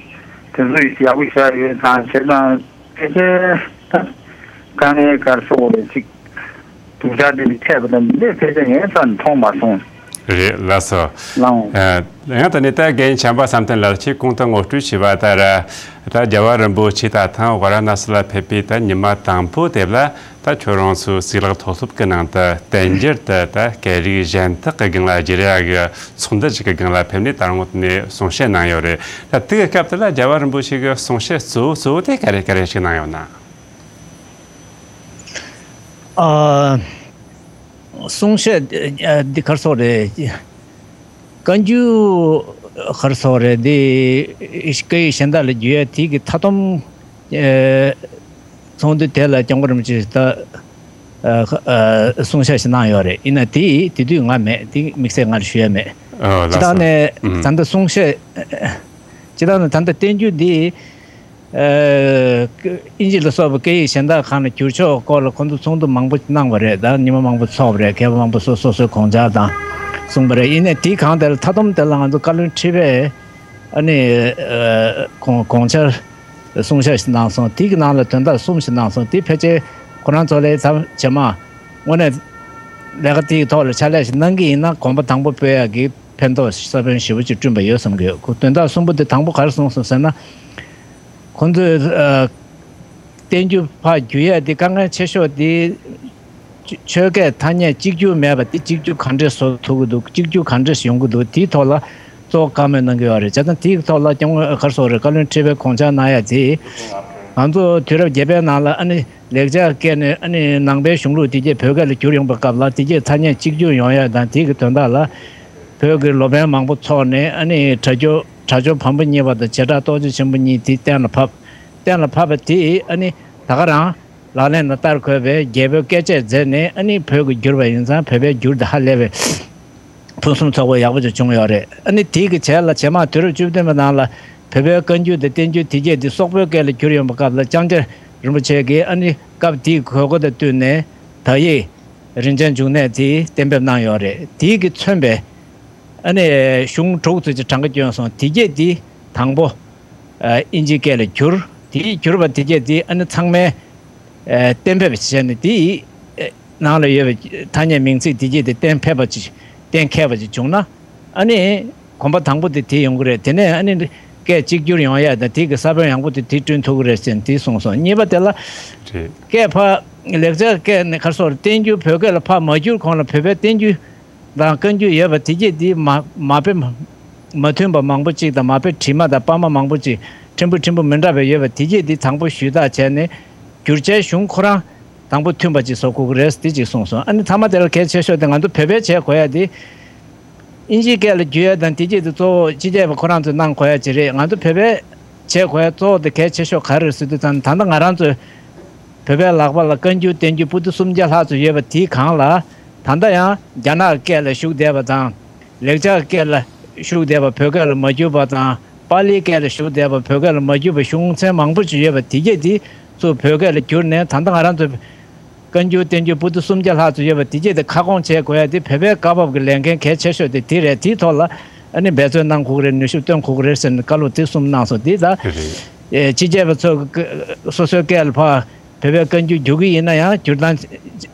དེ་ཚོ་ཡག་པོ་ཞེ་དྲག་ཡོད་ཙང་བྱས་ཙང་། ཕལ་ཆེར་ད་དཀའ་ངལ་ག་རེ་ཟེར་དགོས་རེད། ཅིག་སྡུག་ཅག་དེ་འདྲ་འཕྲད་པ་དང་འདི་འདྲ་ཕལ་ཆེར་ངས་རྩ་ནས་མཐོང་མ་སོང་། རེད་ལགས་སོ། ལགས་འོང་། ཨ། ཡང་ད་ནི་ད་རྒན་བྱམས་པ་བསམ་གཏན་ལགས་ཁྱེད་གོང་དུ་ངོ་སྤྲོད་བྱས་པ་ལྟར། ད་རྒྱལ་བ་རིན་པོ་ཆེ་ད་ཐེངས་ཝཱ་ར་ཎ་སི་ལ་ཕེབས་པའི་ད་ཉི་མ་དང་པོ་དེ་ལ། ད་ཁྱོད་རང་ཚོའི་གཙུག་ལག་མཐོ་སློབ་ཀྱི་ནང་དུ་བསྟན་འགྱུར་དུ་ད་སྐད་རིགས་གཞན་དག་གི་སྒང་ལ་བསྒྱུར་ཡག་གི་ཚོགས་འདུ་ཞིག་གི་སྒང་ལ་ཕེབས་ནས་ད་རུང་དེ་ནས་གསུང་བཤད་གནང་ཡོད་རེད། ད་དེ་གི་སྐབས་དེ་ལ་རྒྱལ་བ་རིན་པོ་ཆེ་གི་གསུང་བཤད་གཙོ་བོ་གཙོ་བོ་དེ་ག་རེ་ག་རེ་ཞིག་གནང་ཡོད་ན། ཨ། གསུང་བཤད་ཨ་འདི་ག་རེ་ཟེར་དགོས་རེད། བཀའ་འགྱུར་ག་རེ་ཟེར་དགོས་རེད། འདི་སྐད་ཡིག་གཞན་དག་ལ་བསྒྱུར་ཡ་དེ་གི་མཐའ་སྡོམ་ཨ་ཚོགས་འདུ་དེ་ལ་སྐྱབས་མགོན་རིན་པོ་ཆེས་ད་ཨ་ཨ་གསུང་བཤད་ཞིག་གནང་ཡོད་རེད། ཡིན་ན་དེ་དེ་དུས་ང་མེད། དེ་དམིགས་བསལ་ང་ལ་ཞུ་ཡ་མེད། ཨོ་ལགས་སོ། སྤྱིར་བཏང་ནས་ཨུམ། ད་ལྟ་གསུང་བཤད་སྤྱིར་བཏང་ནས་ད་ལྟ་བསྟན་འགྱུར་འདི། ཨ། དབྱིན་ཇི་ལ་སོགས་པའི་སྐད་ཡིག་གཞན་དག་ཁག་ནས་བསྒྱུར་ཕྱོགས་སྐོར་ལ་ཁོང་ཚོ་ཚོགས་འདུ་མང་པོ་གནང་བ་རེད། ད་ཉི་མ་མང་པོ་ཚོགས་པ་རེད། མཁས་པ་མང་པོ་སོ་སོ་སོའི་དགོངས་འཆར་དང་གསུངས་པ་རེད། ཡིན་ནའི་དེའི་སྒང་དེ་ལ་མཐའ་སྡོམ་དེ་ལ་ང་ཚོ་བཀའ་བློན་ཁྲི་པས་ཨ་ནི་ཨ་དགོངས་དགོངས་འཆར་གསུང་བཤད་ཞིག་གནང་སོང་། དེ་གི་ནང་ལ་དོན་དག་གསུམ་ཞིག་གནང་སོང་། དེ་ཕལ་ཆེར་ཁོ་རང་ཚོ་ལས་ད་རྗེས་མ་དངོས་གནས་ལས་ཀ་དེའི་ཐོག་ལ་ཕྱག་ལས་ཞིག་གནང་གི་ཡིན་ན་གོམ་པ་དང་པོ་སྤོ་ཡག་གི་ཕན་ཐོགས་ས་བོན་ཞེ་པོ་ཅིག་བསྐྲུན་པ་ཡོད་བསམ་གི་ཡོད། ཁོ་དོན་དག་གསུམ་པོ་དེ་དང་པོ་ག་རེ་གསུངས་སོང་ཟེར་ན། ཁོང་ཚོས་ཨ་བསྟན་འགྱུར་ཕར་བསྒྱུར་ཡས་དེ་དཀའ་ངལ་ཆེ་ཤོས་དེ་ཆོས་སྐད་ཐ་སྙད་གཅིག་གྱུར་མེད་པ་དེ། གཅིག་གྱུར་ག་འདྲས་བཟོ་ཐུབ་ཀྱི་འདུག་གཅིག་གྱུར་ག་འདྲས་ཡོང་གི་འདུག་དེའི་ཐོག་ལ་གཙོ་བོ་བཀའ་མོལ་གནང་གི་ཡོད་རེད། བྱས་ཙང་དེའི་ཐོག་ལ་སྐྱབས་མགོན་ག་རེ་ཟེར་དགོས་རེད། བཀའ་བློན་ཁྲི་པས་དགོངས་འཆར་གནང་ཡ་དེ། ང་ཚོ་དུས་རབས་བརྒྱད་པའི་ནང་ལ་ཨ་ནི་ལེགས་སྦྱར་སྐད་ནས་ཨ་ནི་ནང་པའི་གཞུང་ལུགས་དེ་གས་བོད་སྐད་ལ་བསྒྱུར་ཡོང་པའི་སྐབས་ལ་དེ་གས་ཐ་སྙད་གཅིག་གྱུར་ཡོང་ཡ་དང་། དེ་གི་དོན་དག་ལ་བོད་ཀྱི་ལོ་པཎ་མང་པོ་ཚོགས་ནས་ཨ་ནི་སྒྲ་སྒྱུར་སྒྲ་སྦྱོར་བམ་པོ་གཉིས་པ་དང་བྱེ་བྲག་རྟོགས་བརྗོད་ཆེན་པོ་གཉིས་དེ་གཏན་ལ་ཕབ། གཏན་ལ་ཕབ་པ་དེ་ཨ་ནི་ད་ག་རང་ལག་ལེན་ལ་བསྟར་དགོས་པའི་རྒྱལ་པོའི་བཀས་བཅད་མཛད་ནས་ཨ་ནི་བོད་ཀྱི་བསྒྱུར་བ་ཡིན་ཙང་། བོད་པའི་འགྱུར་དེ་ཧ་ལས་པའི་ཕུན་སུམ་ཚོགས་པ་ཡག་པོ་ཅིག་བྱུང་ཡོད་རེད། ཨ་ནི་དེའི་གི་རྗེས་ལ་རྗེས་མ་དུས་རབས་བཅུ་བདུན་པའི་ནང་ལ་བོད་པའི་བཀའ་འགྱུར་དང་བསྟན་འགྱུར་དེ་གས་དེ་སོག་པོའི་སྐད་ལ་བསྒྱུར་ཡོང་པའི་སྐབས་ལ་ལྕང་སྐྱ་རིན་པོ་ཆེ་གིས་ཨ་ནི་སྐབས་དེའི་དགོས་མཁོ་དང་བསྟུན་ནས་དག་ཡིག་རིན་ཆེན་འབྱུང་གནས་དེ་གཏན་འབེབས་གནང་ཡོད་རེད། དེའི་གི་མཚོན་པའི་ཨ་ནི་གཞུང་དྲུག་ཙམ་ཅིག་གྲངས་ཀ་བསྐྱོན་སོང་། དེ་གས་དེ་དང་པོ་ཨ་དབྱིན་ཇིའི་སྐད་ལ་བསྒྱུར། དེའི་བསྒྱུར་བ་དེ་གས་དེ་ཨ་ནི་ཚང་མས་ཨ་གཏན་འབེབས་བྱས་ནས། དེའི་ཨ་ནང་ལ་ཡོད་པའི་ཐ་སྙད་མིང་ཚིག་དེ་གས་དེ་གཏན་འབེབས་པ་ཅིག་གཏན་འཁེལ་བ་ཅིག་བྱུང་ན། ཨ་ནི་གོམ་པ་དང་པོ་དེ་དེ་ཡོང་གི་རེད། དེ་ནས་ཨ་ནི་སྐད་གཅིག་གྱུར་ཡོང་ཡ་དང་། དེ་གི་ས་བོན་ཡག་པོ་དེ་དེ་བསྐྲུན་ཐུབ་ཀྱི་རེད་ཟེར་ནས་དེ་གསུངས་སོང་། གཉིས་པ་དེ་ལ་རེད། སྐད་ཕར་ལེགས་སྦྱར་སྐད་ནས་ག་རེ་ཟེར་དགོས་རེད། བསྟན་འགྱུར་བོད་སྐད་ལ་ཕར་མ་བསྒྱུར་གོང་ལ་བོད་པའི་བསྟན་འགྱུར་དང་བཀའ་འགྱུར་ཡོད་པ་དེ་གས་དེ་མ་མ་དཔེ་མ་མཐུན་པ་མང་པོ་ཅིག་དང་། མ་དཔེ་དྲི་མ་དང་སྤར་མ་མང་པོ་ཅིག་ཕྲན་བུ་ཕྲན་བུ་མི་འདྲ་བ་ཡོད་པ་དེ་གས་དེ་དང་པོ་ཞུས་དག་བྱས་ནས་བསྒྱུར་བྱའི་གཞུང་ཁོ་རང་དང་པོ་མཐུན་པ་ཅིག་བཟོ་དགོས་ཀྱི་རེད། དེ་ཅིག་གསུངས་སོང་། ཨ་ནི་མཐའ་མ་དེ་ལ་གལ་ཆེ་ཤོས་དེ་ང་ཚོ་བོད་པས་བྱེད་དགོས་ཡ་དེ། དབྱིན་ཇིའི་སྐད་ལ་བསྒྱུར་ཡ་དང་དེ་གཅིག་དེ་གཙོ་བོ་སྤྱི་ཁྱབ་པ་ཁོ་རང་ཚོས་གནང་དགོས་ཡ་ཅིག་རེད། ང་ཚོ་བོད་པས་བྱེད་དགོས་ཡ་གཙོ་བོ་དེ་གལ་ཆེ་ཤོས་ག་རེ་རེད་ཟེར་དུས་ཙང་། ད་ལྟ་ང་རང་ཚོས་བོད་པའི་ལག་པ་ལ་བཀའ་འགྱུར་བསྟན་འགྱུར་པོ་ཏི་སུམ་བརྒྱ་ལྷག་ཙམ་ཡོད་པ་དེའི་སྒང་ལ། ད་ལྟ་ཡང་རྒྱ་ནག་སྐད་ལ་བཞུགས་བསྡད་པ་དང་། ལེགས་སྦྱར་སྐད་ལ་བཞུགས་བསྡད་པ་བོད་སྐད་ལ་མ་བསྒྱུར་བ་དང་། པཱ་ལིའི་སྐད་ལ་བཞུགས་བསྡད་པ་བོད་སྐད་ལ་མ་བསྒྱུར་བའི་གཞུང་ཚན་མང་པོ་ཅིག་ཡོད་པ་དེ་གས་དེ་ཚུར་བོད་སྐད་ལ་བསྒྱུར་ནས། ད་ལྟ་ང་རང་ཚོས་བཀའ་འགྱུར་བསྟན་འགྱུར་པོ་ཏི་སུམ་བརྒྱ་ལྷག་ཙམ་ཡོད་པ་དེ་གས་དེ་ཁ་སྐོང་བྱེད་དགོས་ཡ་དེ་བོད་པའི་སྐབས་བབ་ཀྱི་ལས་འགན་གལ་ཆེ་ཤོས་དེ་དེ་རེད། དེའི་ཐོག་ལ་ཨ་ནི་འབད་བརྩོན་གནང་དགོས་ཀྱི་རེད། ནུས་ཤུགས་བཏོན་དགོས་ཀྱི་རེད་ཟེར་ནས་བཀའ་སློབ་དེ་གསུམ་གནང་སོང་། དེ་ད་རེད། ཨེ་སྤྱི་ཁྱབ་པ་ཚོ་གི་སོ་སོའི་སྐད་ལ་ཕར་བོད་པའི་བཀའ་འགྱུར་བསྒྱུར་གྱི་ཡིན་ན་ཡང་། བསྒྱུར་སྟངས་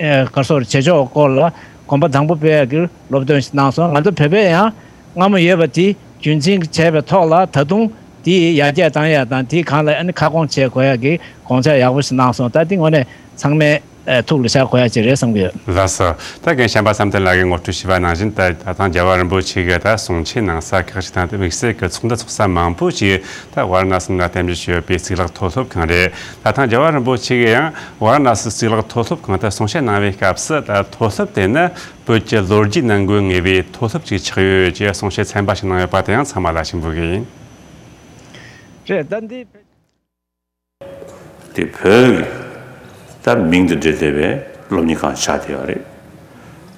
ཨེ་ག་རེ་ཟེར་དགོས་རེད། བྱེད་ཕྱོགས་སྐོར་ལ་གོམ་པ་དང་པོ་སྤོ་ཡ་གི་སློབ་སྟོན་ཞིག་གནང་སོང་། ང་ཚོ་བོད་པས་ཡང་སྔ་མོ་ཡོད་པ་དེ་རྒྱུན་འཛིན་བྱས་པའི་ཐོག་ལ་ད་དུང་དེ་ཡར་རྒྱས་བཏང་ཡ་དང་། དེའི་སྒང་ལ་ཨ་ནི་ཁ་སྐོང་བྱེད་དགོས་ཡ་གི་དགོངས་འཆར་ཡག་པོ་ཞིག་གནང་སོང་། ད་དེ་དངོས་གནས་ཚང་མས་ཨ་ཐུགས་ལ་བཞག་དགོས་ཡ་ཅིག་རེད་བསམ་གྱི་ཡོད། ལགས་སོ། ད་རྒན་བྱམས་པ་བསམ་གཏན་ལགས་ཀྱིས་ངོ་སྤྲོད་ཞུས་པ་ནང་བཞིན། ད་ད་ཐེངས་རྒྱལ་བ་རིན་པོ་ཆེ་གིས་ད་གསུང་ཆོས་གནང་ས་ཁག་ཅིག་དང་། དམིགས་བསལ་གྱི་ཚོགས་འདུ་ཚོགས་ས་མང་པོ་ཅིག་ད་ཝཱ་ར་ཎ་སི་ནང་རྟེན་གཞི་བྱས་ཡོད་པའི་གཙུག་ལག་མཐོ་སློབ་ཁང་རེད། ད་ཐེངས་རྒྱལ་བ་རིན་པོ་ཆེ་གིས་ཡང་ཝཱ་ར་ཎ་སི་གཙུག་ལག་མཐོ་སློབ་ཁང་དུ་གསུང་བཤད་གནང་བའི་སྐབས་སུ། ད་མཐོ་སློབ་དེ་ནི་བོད་ཀྱི་ལོ་རྒྱུས་ནང་འགོད་ངེས་པའི་མཐོ་སློབ་ཅིག་ཆགས་ཡོད་ཅེས་གསུང་བཤད་ཚན་པ་ཞིག་གནང་ཡོད་པ་དེ་ཡང་ཚང་མ་ལ་ཞིབ་འབུལ་གྱི་ཡིན། རེད། ད་འདི། དེ་བོད་ཀྱི་ད་མིང་དང་འབྲེལ་བསྡད་པའི་སློབ་གཉེར་ཁང་ཆགས་བསྡད་ཡོད་རེད།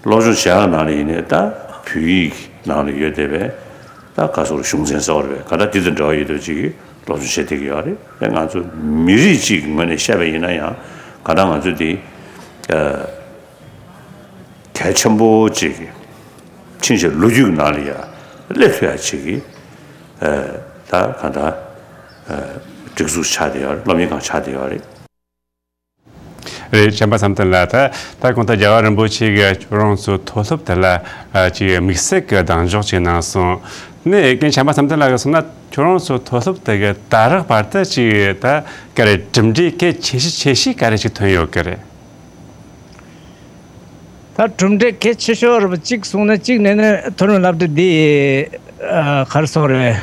སློབ་སྦྱོང་བྱེད་ཡག་ནང་ལ་ཡིན་ནའི་ད་བོད་ཡིག་ནང་ལ་ཡོད་བསྡད་པའི་ད་ག་སོགས་གཞུང་ཚན་གསར་བ་རེད་པས། ག་ད་དེ་དང་འབྲེལ་བ་ཡོད་དོ་ཅིག་གིས་སློབ་སྦྱོང་བྱེད་བསྡད་ཀྱི་ཡོད་རེད། ད་ང་ཚོ་མི་རིགས་གཅིག་གི་ངོས་ནས་བཤད་པ་ཡིན་ན་ཡང་ག་ད་ང་ཚོ་དེ་ཨ་གལ་ཆེན་པོ་ཅིག་ཕྱིན་ཆད་ལོ་རྒྱུས་ཀྱི་ནང་ལ་ཡང་སླེབས་ཐུབ་ཡག་ཅིག་གི་ཨ་ད་ག་ད་ཨ་སྒྲིག་འཛུགས་ཆགས་བསྡད་ཡོད་རེད། སློབ་གཉེར་ཁང་ཆགས་བསྡད་ཡོད་རེད། རེད། བྱམས་པ་བསམ་གཏན་ལགས། ད་ད་གོང་དུ་རྒྱལ་བ་རིན་པོ་ཆེ་གིས་ཁྱོད་རང་ཚོའི་མཐོ་སློབ་དེ་ལ་ཨ་ཅིག་དམིགས་བསལ་གྱི་གདེང་འཇོག་ཅིག་གནང་སོང་། ནས་རྒན་བྱམས་པ་བསམ་གཏན་ལགས་ཀྱིས་གསུངས་ན་ཁྱོད་རང་ཚོའི་མཐོ་སློབ་དེ་གི་ད་རག་བར་དུ་ཅིག་ད་ག་རེ་གྲུབ་འབྲས་གལ་ཆེ་ཤོས་ཆེ་ཤོས་ག་རེ་ཞིག་ཐོན་ཡོད་ཀྱི་རེད། ད་གྲུབ་འབྲས་གལ་ཆེ་ཤོས་རེད་པ། གཅིག་གསུངས་ན་གཅིག་ནས་ནི་མཐོ་རིམ་སློབ་གྲྭ་འདི་ཨ་ག་རེ་ཟེར་དགོས་རེད།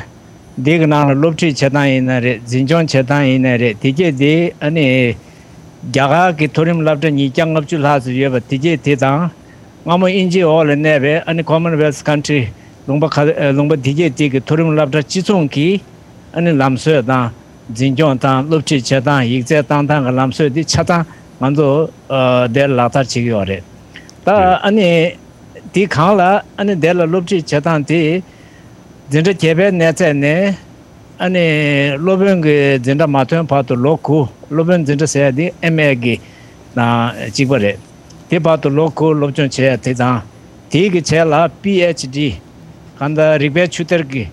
འདི་གི་ནང་ལ་སློབ་ཁྲིད་བྱེད་སྟངས་ཡིན་ན་རེད། འཛིན་སྐྱོང་བྱེད་སྟངས་ཡིན་ན་རེད། དེ་གས་དེ་ཨ་ནི་རྒྱ་གར་གྱི་མཐོ་རིམ་སློབ་གྲྭ་ཉིས་བརྒྱ་ལྔ་བཅུ་ལྷག་ཙམ་ཡོད་པ་དེ་གས་དེ་དང་སྔ་མོ་དབྱིན་ཇིའི་འོག་ལ་གནས་པའི་ཨ་ནི་Commonwealth country ལུང་པ་ཁ་ལུང་པ་དེ་གས་དེ་གི་མཐོ་རིམ་སློབ་གྲྭ་སྤྱི་མཚུངས་ཀྱི་ཨ་ནི་ལམ་སྲོལ་དང་འཛིན་སྐྱོང་དང་སློབ་ཁྲིད་བྱེད་སྟངས། ཡིག་ཚད་བཏང་སྟངས་ཀྱི་ལམ་སྲོལ་འདི་ཆ་ཚང་ང་ཚོ་ཨ་དེར་ལག་བསྟར་བྱེད་ཀྱི་ཡོད་རེད། ད་རེད། ཨ་ནི་དེ་གང་ལ་ཨ་ནི་དེ་ལ་སློབ་ཁྲིད་བྱེད་སྟངས་དེ་འཛིན་གྲྭ་བརྒྱད་པའི་གནས་ཚད་ནས་ཨ་ནི་སློབ་དཔོན་གྱི་འཛིན་གྲྭ་མ་ཐོན་བར་དུ་ལོ་དགུ། སློབ་དཔོན་འཛིན་གྲྭ་ཟེར་ཡ་དེ་ཨེམ་ཨེ་གི་ནང་གཅིག་པ་རེད། དེ་བར་དུ་ལོ་དགུ་སློབ་སྦྱོང་བྱས་དེ་དང་། དེའི་གི་རྗེས་ལ་པི་ཨེཆ་ཌི་གང་ལྟར་རིག་པའི་ཆུ་གཏེར་གྱི་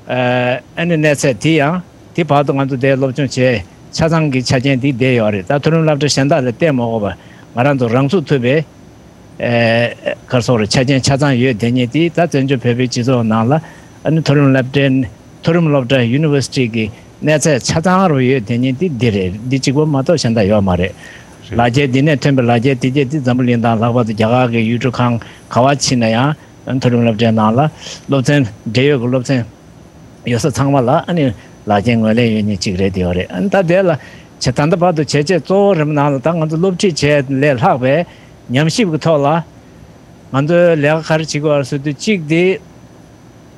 ཨ་ནི་གནས་ཚད་དེ་ཡང་དེ་བར་དུ་ང་ཚོ་དེ་སློབ་སྦྱོང་བྱས། ཆ་ཚང་གི་ཆ་རྐྱེན་དེ་བསྡད་ཡོད་རེད། ད་མཐོ་རིམ་སློབ་གྲྭ་གཞན་དག་ལ་བལྟས་མ་དགོས་པར་ང་རང་ཚོ་རང་ཚུགས་ཐུབ་པའི་ཨ་ག་རེ་ཟེར་དགོས་རེད། ཆ་རྐྱེན་ཆ་ཚང་ཡོད་བསྡད་མཁན་དེ་ད་བཙན་བྱོལ་བོད་པའི་སྤྱི་ཚོགས་ནང་ལ་ཨ་ནི་མཐོ་རིམ་སློབ་གྲྭའི་མཐོ་རིམ་སློབ་གྲྭ་ཡུ་ནི་ཝར་སི་ཊི་གི་གནས་ཚད་ཆ་ཚང་རུ་ཡོད་བསྡད་མཁན་དེ་འདི་རེད། འདི་གཅིག་པོ་མ་གཏོགས་གཞན་དག་ཡོད་མ་རེད། རེད། ལག་འཁྱེར་འདི་ནས་ཐོན་པའི་ལག་འཁྱེར་དེ་གས་དེ་འཛམ་བུ་གླིང་དང་ལྷག་པར་དུ་རྒྱ་གར་གྱི་ཡུལ་གྲུ་གང་ག་པར་ཕྱིན་ན་ཡང་མཐོ་རིམ་སློབ་གྲྭའི་ནང་ལ་སློབ་ཚན་འབྲེལ་ཡོད་ཀྱི་སློབ་ཚན་ཡོད་ས་ཚང་མ་ལ་ཨ་ནི་ལག་འཁྱེར་ངོས་ལེན་ཡོད་མཁན་གཅིག་རེད་དེ་ཡོད་རེད། ཨ་ནི་ད་དེ་ལ་ཆ་ད་ལྟ་བར་དུ་བྱས་རྗེས་གཙོ་བོ་རིམ་ནང་ལ་ད་ང་ཚོ་སློབ་ཁྲིད་བྱས་ལས་ལྷག་པའི་ཉམས་ཞིབ་ཀྱི་ཐོག་ལ་ང་ཚོའི་ལས་ཀ་ག་རེ་བྱེད་དགོས་རེད་ཟེར་དུས། གཅིག་དེ་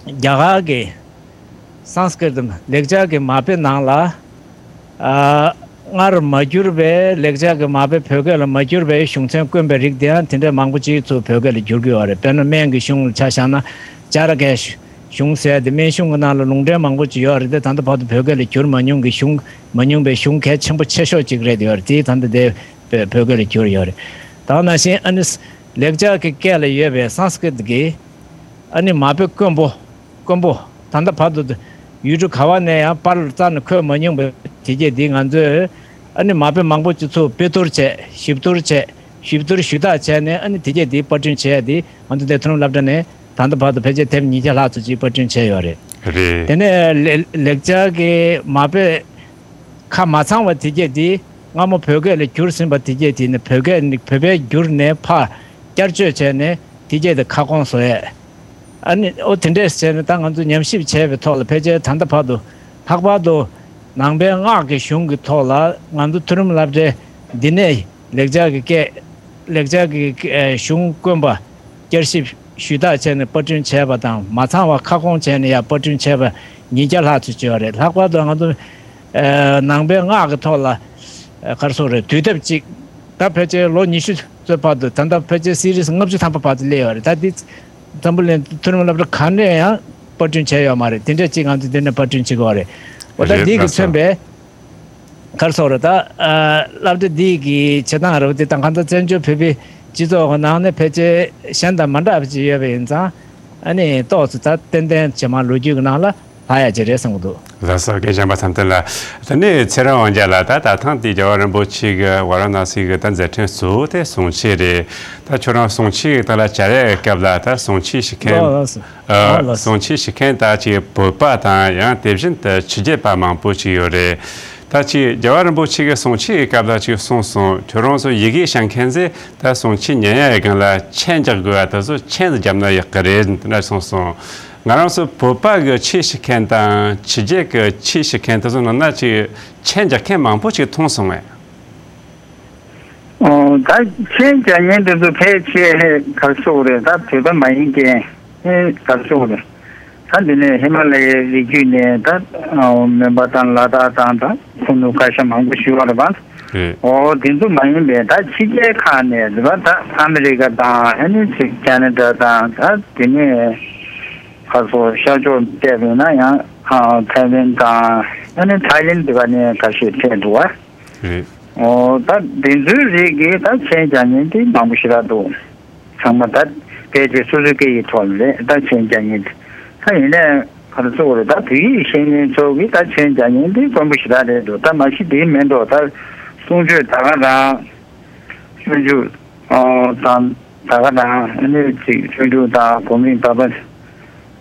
རྒྱ་གར་གྱི་སཾ་སྐྲྀཏ་ལེགས་སྦྱར་གྱི་མ་དཔེ་ནང་ལ་ཨ་སྔར་མ་བསྒྱུར་བའི་ལེགས་སྦྱར་གྱི་མ་དཔེ་བོད་སྐད་ལ་མ་བསྒྱུར་བའི་གཞུང་ཚན་དཀོན་པའི་རིགས་དེའང་དེ་འདྲའི་མང་པོ་ཅིག་ཚུར་བོད་སྐད་ལ་བསྒྱུར་གྱི་ཡོད་རེད། དཔེར་ན་སྨན་གྱི་གཞུང་ལ་ཆ་བཞག་ན་ཅཱ་ར་ཀའི་གཞུང་ཟེར་དེ་སྨན་གཞུང་གི་ནང་ལ་ལུང་འདྲེན་མང་པོ་ཅིག་ཡོད་རེད་དེ། ད་ལྟ་བར་དུ་བོད་སྐད་ལ་བསྒྱུར་མ་མྱོང་གི་གཞུང་མ་མྱོང་པའི་གཞུང་གལ་ཆེན་པོ་ཆེ་ཤོས་ཅིག་རེད་ཡོད་རེད། དེ་ད་ལྟ་དེ་བོད་བོད་སྐད་ལ་བསྒྱུར་ཡོད་རེད། ད་ག་ནང་བཞིན་ཨ་ནི་ལེགས་སྦྱར་གྱི་སྐད་ལ་ཡོད་པའི་སཾ་སྐྲྀཏ་གི་ཨ་ནི་མ་དཔེ་དཀོན་པོ། དཀོན་པོ། ད་ལྟ་བར་དུ་ཡུལ་གྲུ་ག་བ་ནས་ཡང་པར་རྩ་ནས་འཁོད་མ་མྱོང་པའི་དེ་གས་འདི་ང་ཚོས་ཨ་ནི་མ་དཔེ་མང་པོ་ཅིག་ཚུར་དཔེ་བསྡུར་བྱས། ཞིབ་བསྡུར་བྱས། ཞིབ་བསྡུར་ཞུས་དག་བྱས་ནས་ཨ་ནི་དེ་གས་འདི་པར་སྐྲུན་བྱས་ཏེ་ང་ཚོ་འདི་མཐོ་རིམ་སློབ་གྲྭ་ནས་ད་ལྟ་བར་དུ་ཕལ་ཆེར་དེབ་ཉིས་བརྒྱ་ལྷག་ཙམ་ཅིག་པར་སྐྲུན་བྱས་ཡོད་རེད། རེད། དེ་ནས་ལེ་ལེགས་སྦྱར་གྱི་མ་དཔེ་ཁ་མ་ཚང་བ་དེ་གས་དེ་སྔ་མོ་བོད་སྐད་ལ་བསྒྱུར་ཟིན་པ་དེ་གས་དེ་ནི་བོད་སྐད་ནི་བོད་པས་བསྒྱུར་ནས་ཕར་བསྐྱར་བཅོས་བྱས་ནས་དེ་གས་དེ་ཁ་སྐོང་བཟོ་ཡས། ཨ་ནི་ཨོ་དེ་འདྲས་བྱས་ནས་ད་ང་ཚོ་ཉམས་ཞིབ་བྱས་པའི་ཐོག་ལ་ཕལ་ཆེར་ད་ལྟ་བར་དུ་ལྷག་པར་དུ་ནང་པའི་སྔགས་ཀྱི་གཞུང་གི་ཐོག་ལ་ང་ཚོ་མཐོ་རིམ་སློབ་གྲྭའི་འདི་ནས་ལེགས་སྦྱར་གྱི་སྐད་ལེགས་སྦྱར་གྱི་ཨ་གཞུང་དཀོན་པ་བསྐྱར་ཞིབ་ཞུས་དག་བྱས་ནས་པར་སྐྲུན་བྱས་པ་དང་། མ་ཚང་བ་ཁ་སྐོང་བྱས་ནས་ཡང་པར་སྐྲུན་བྱས་པ་ཉིས་བརྒྱ་ལྷག་ཙམ་ཅིག་ཡོད་རེད། ལྷག་པར་དུ་ང་ཚོ་ཨ་ནང་པའི་སྔགས་ཀྱི་ཐོག་ལ་ཨ་ག་རེ་ཟེར་དགོས་རེད། དུས་དེབ་ཅིག་ད་ཕལ་ཆེར་ལོ་ཉི་ཤུ་ཚོད་བར་དུ་ད་ལྟ་ཕལ་ཆེར་སི་རིས་ལྔ་བཅུ་ཐམ་པ་བར་དུ་སླེབས་ཡོད་རེད། ད་འདི་འཛམ་བུ་གླིང་མཐོ་རིམ་སློབ་གྲྭ་ག་ནས་ཡང་པར་སྐྲུན་བྱས་ཡོད་མ་རེད། དེ་འདྲ་ཅིག་ང་ཚོ་འདི་ནས་པར་སྐྲུན་བྱེད་དགོས་རེད། འོ་ད་རེད། འདི་གིས་ལགས་སོ། མཚོན་པའི་ག་རེ་ཟེར་དགོས་རེད། ད་ཨ་སློབ་གྲྭ་འདི་གི་བྱེད་སྟངས་རེད་པ། དེ་དང་གང་ལྟར་བཙན་བྱོལ་བོད་པའི་སྤྱི་ཚོགས་ཀྱི་ནང་ནས་ཕལ་ཆེར་གཞན་དང་མ་འདྲ་བ་ཅིག་ཡོད་པ་ཡིན་ཙང་། ཨ་ནི་ཏོག་ཙམ་ད་ཏན་ཏན་ཇེ་མང་ལོ་རྒྱུས་ཀྱི་ནང་ལ་ལྷག་ཡ་ཅིག་རེད་བསམ་གྱི་འདུག། ལགས་སོ། རྒན་བྱམས་པ་བསམ་གཏན་ལགས། དེ་ནས་ཚེ་རིང་དབང་རྒྱལ་ལགས། ད་ད་ཐེངས་འདི་རྒྱལ་བ་རིན་པོ་ཆེ་གི་ཝཱ་ར་ཎ་སི་གི་ད་མཛད་འཕྲིན་གཙོ་བོ་དེ་གསུང་ཆོས་རེད། ད་ཁྱོད་རང་གསུང་ཆོས་ཀྱི་ཐད་ལ་བཅར་ཡའི་སྐབས་ལ་ད་གསུང་ཆོས་ཞུ་མཁན། ལགས་སོ། ཨ། ལགས་སོ། གསུང་ཆོས་ཞུ་མཁན་ད་ཅིག་བོད་པ་དང་ཡང་དེ་བཞིན་དུ་ཕྱི་རྒྱལ་པ་མང་པོ་ཅིག་ཡོད་རེད། ད་ཅིག་རྒྱལ་བ་རིན་པོ་ཆེ་གི་གསུང་ཆོས་ཀྱི་སྐབས་ལ་ཅིག་གསུངས་སོང་། ཁྱོད་རང་ཚོ་ཡི་གེ་སྦྱང་མཁན་ཚོས་ད་གསུང་ཆོས་ཉན་ཡའི་སྒང་ལ་མཆན་རྒྱག་དགོས་པ་དེ་ཚོ་མཆན་རྒྱབ་ན་ཡག་གི་རེད་འདི་འདྲ་གསུངས་སོང་། ང་རང་ཚོ་བོད་པ་གི་ཆོས་ཞུ་མཁན་དང་ཕྱི་རྒྱལ་གི་ཆོས་ཞུ་མཁན་དེ་ཚོ་ནང་ན་ཅིག་མཆན་རྒྱག་མཁན་མང་པོ་ཅིག་མཐོང་སོང་ངས། ཨོ། ད་མཆན་རྒྱག་མཁན་དེ་ཚོ་ཕལ་ཆེར་ག་རེ་ཟེར་དགོས་རེད། ད་བོད་པ་མ་ཡིན་མཁན་ཨེ་ག་རེ་ཟེར་དགོས་རེད། ད་འདི་ནས་ཧི་མ་ལ་ཡའི་རི་རྒྱུད་ནས་ད་ཨོ་མོན་པ་དང་ལ་དྭགས་དང་ད་ཁུ་ནུ་ཁ་ཤས་མང་པོ་ཞིག་ཡོད་རེད་པ། རེད། འོ་དེ་ཚོ་མ་ཡིན་པའི་ད་ཕྱི་རྒྱལ་ཁག་ནས་རེད་པ། ད་ཨ་མི་རི་ཀ་དང་ཨ་ནི་ཅིག་ཁ་ན་ཌ་དང་ད་དེ་ནས་ཁ་སོ་ཤར་ཕྱོགས་བལྟས་པས་ན་ཡང་ཨ་ཐའི་ཝན་དང་ཨ་ནི་ཐའི་ལེན་དེ་ག་ནས་ཁ་ཤས་ཕེབས་འདུག་བ། རེད། འོ་ད་དེ་ཚོའི་རིགས་ཀྱིས་ད་མཆན་རྒྱག་མཁན་དེ་མང་པོ་ཞེ་དྲག་འདུག་ཚང་མ་ད་སྐད་ཆ་སོ་སོའི་སྐད་ཡིག་ཐོག་ལ་རེད། ད་མཆན་རྒྱག་མཁན་དེ་ད་ཡིན་ནའི་ག་རེ་ཟེར་དགོས་རེད། ད་བོད་ཡིག་ཤེས་མཁན་ཚོ་གིས་ད་མཆན་རྒྱག་མཁན་དེ་དཀོན་པོ་ཞེ་དྲག་རེད་འདུག་ད་མ་གཞི་དེ་མིན་འགྲོ། ད་གསུང་ཆོས་ད་ག་རང་། སྤྱོད་འཇུག་ཨོ་དང་ད་ག་དང་ཨ་ནི་ཅིག་སྤྱོད་འཇུག་དང་གོ་མིན་པ་པ།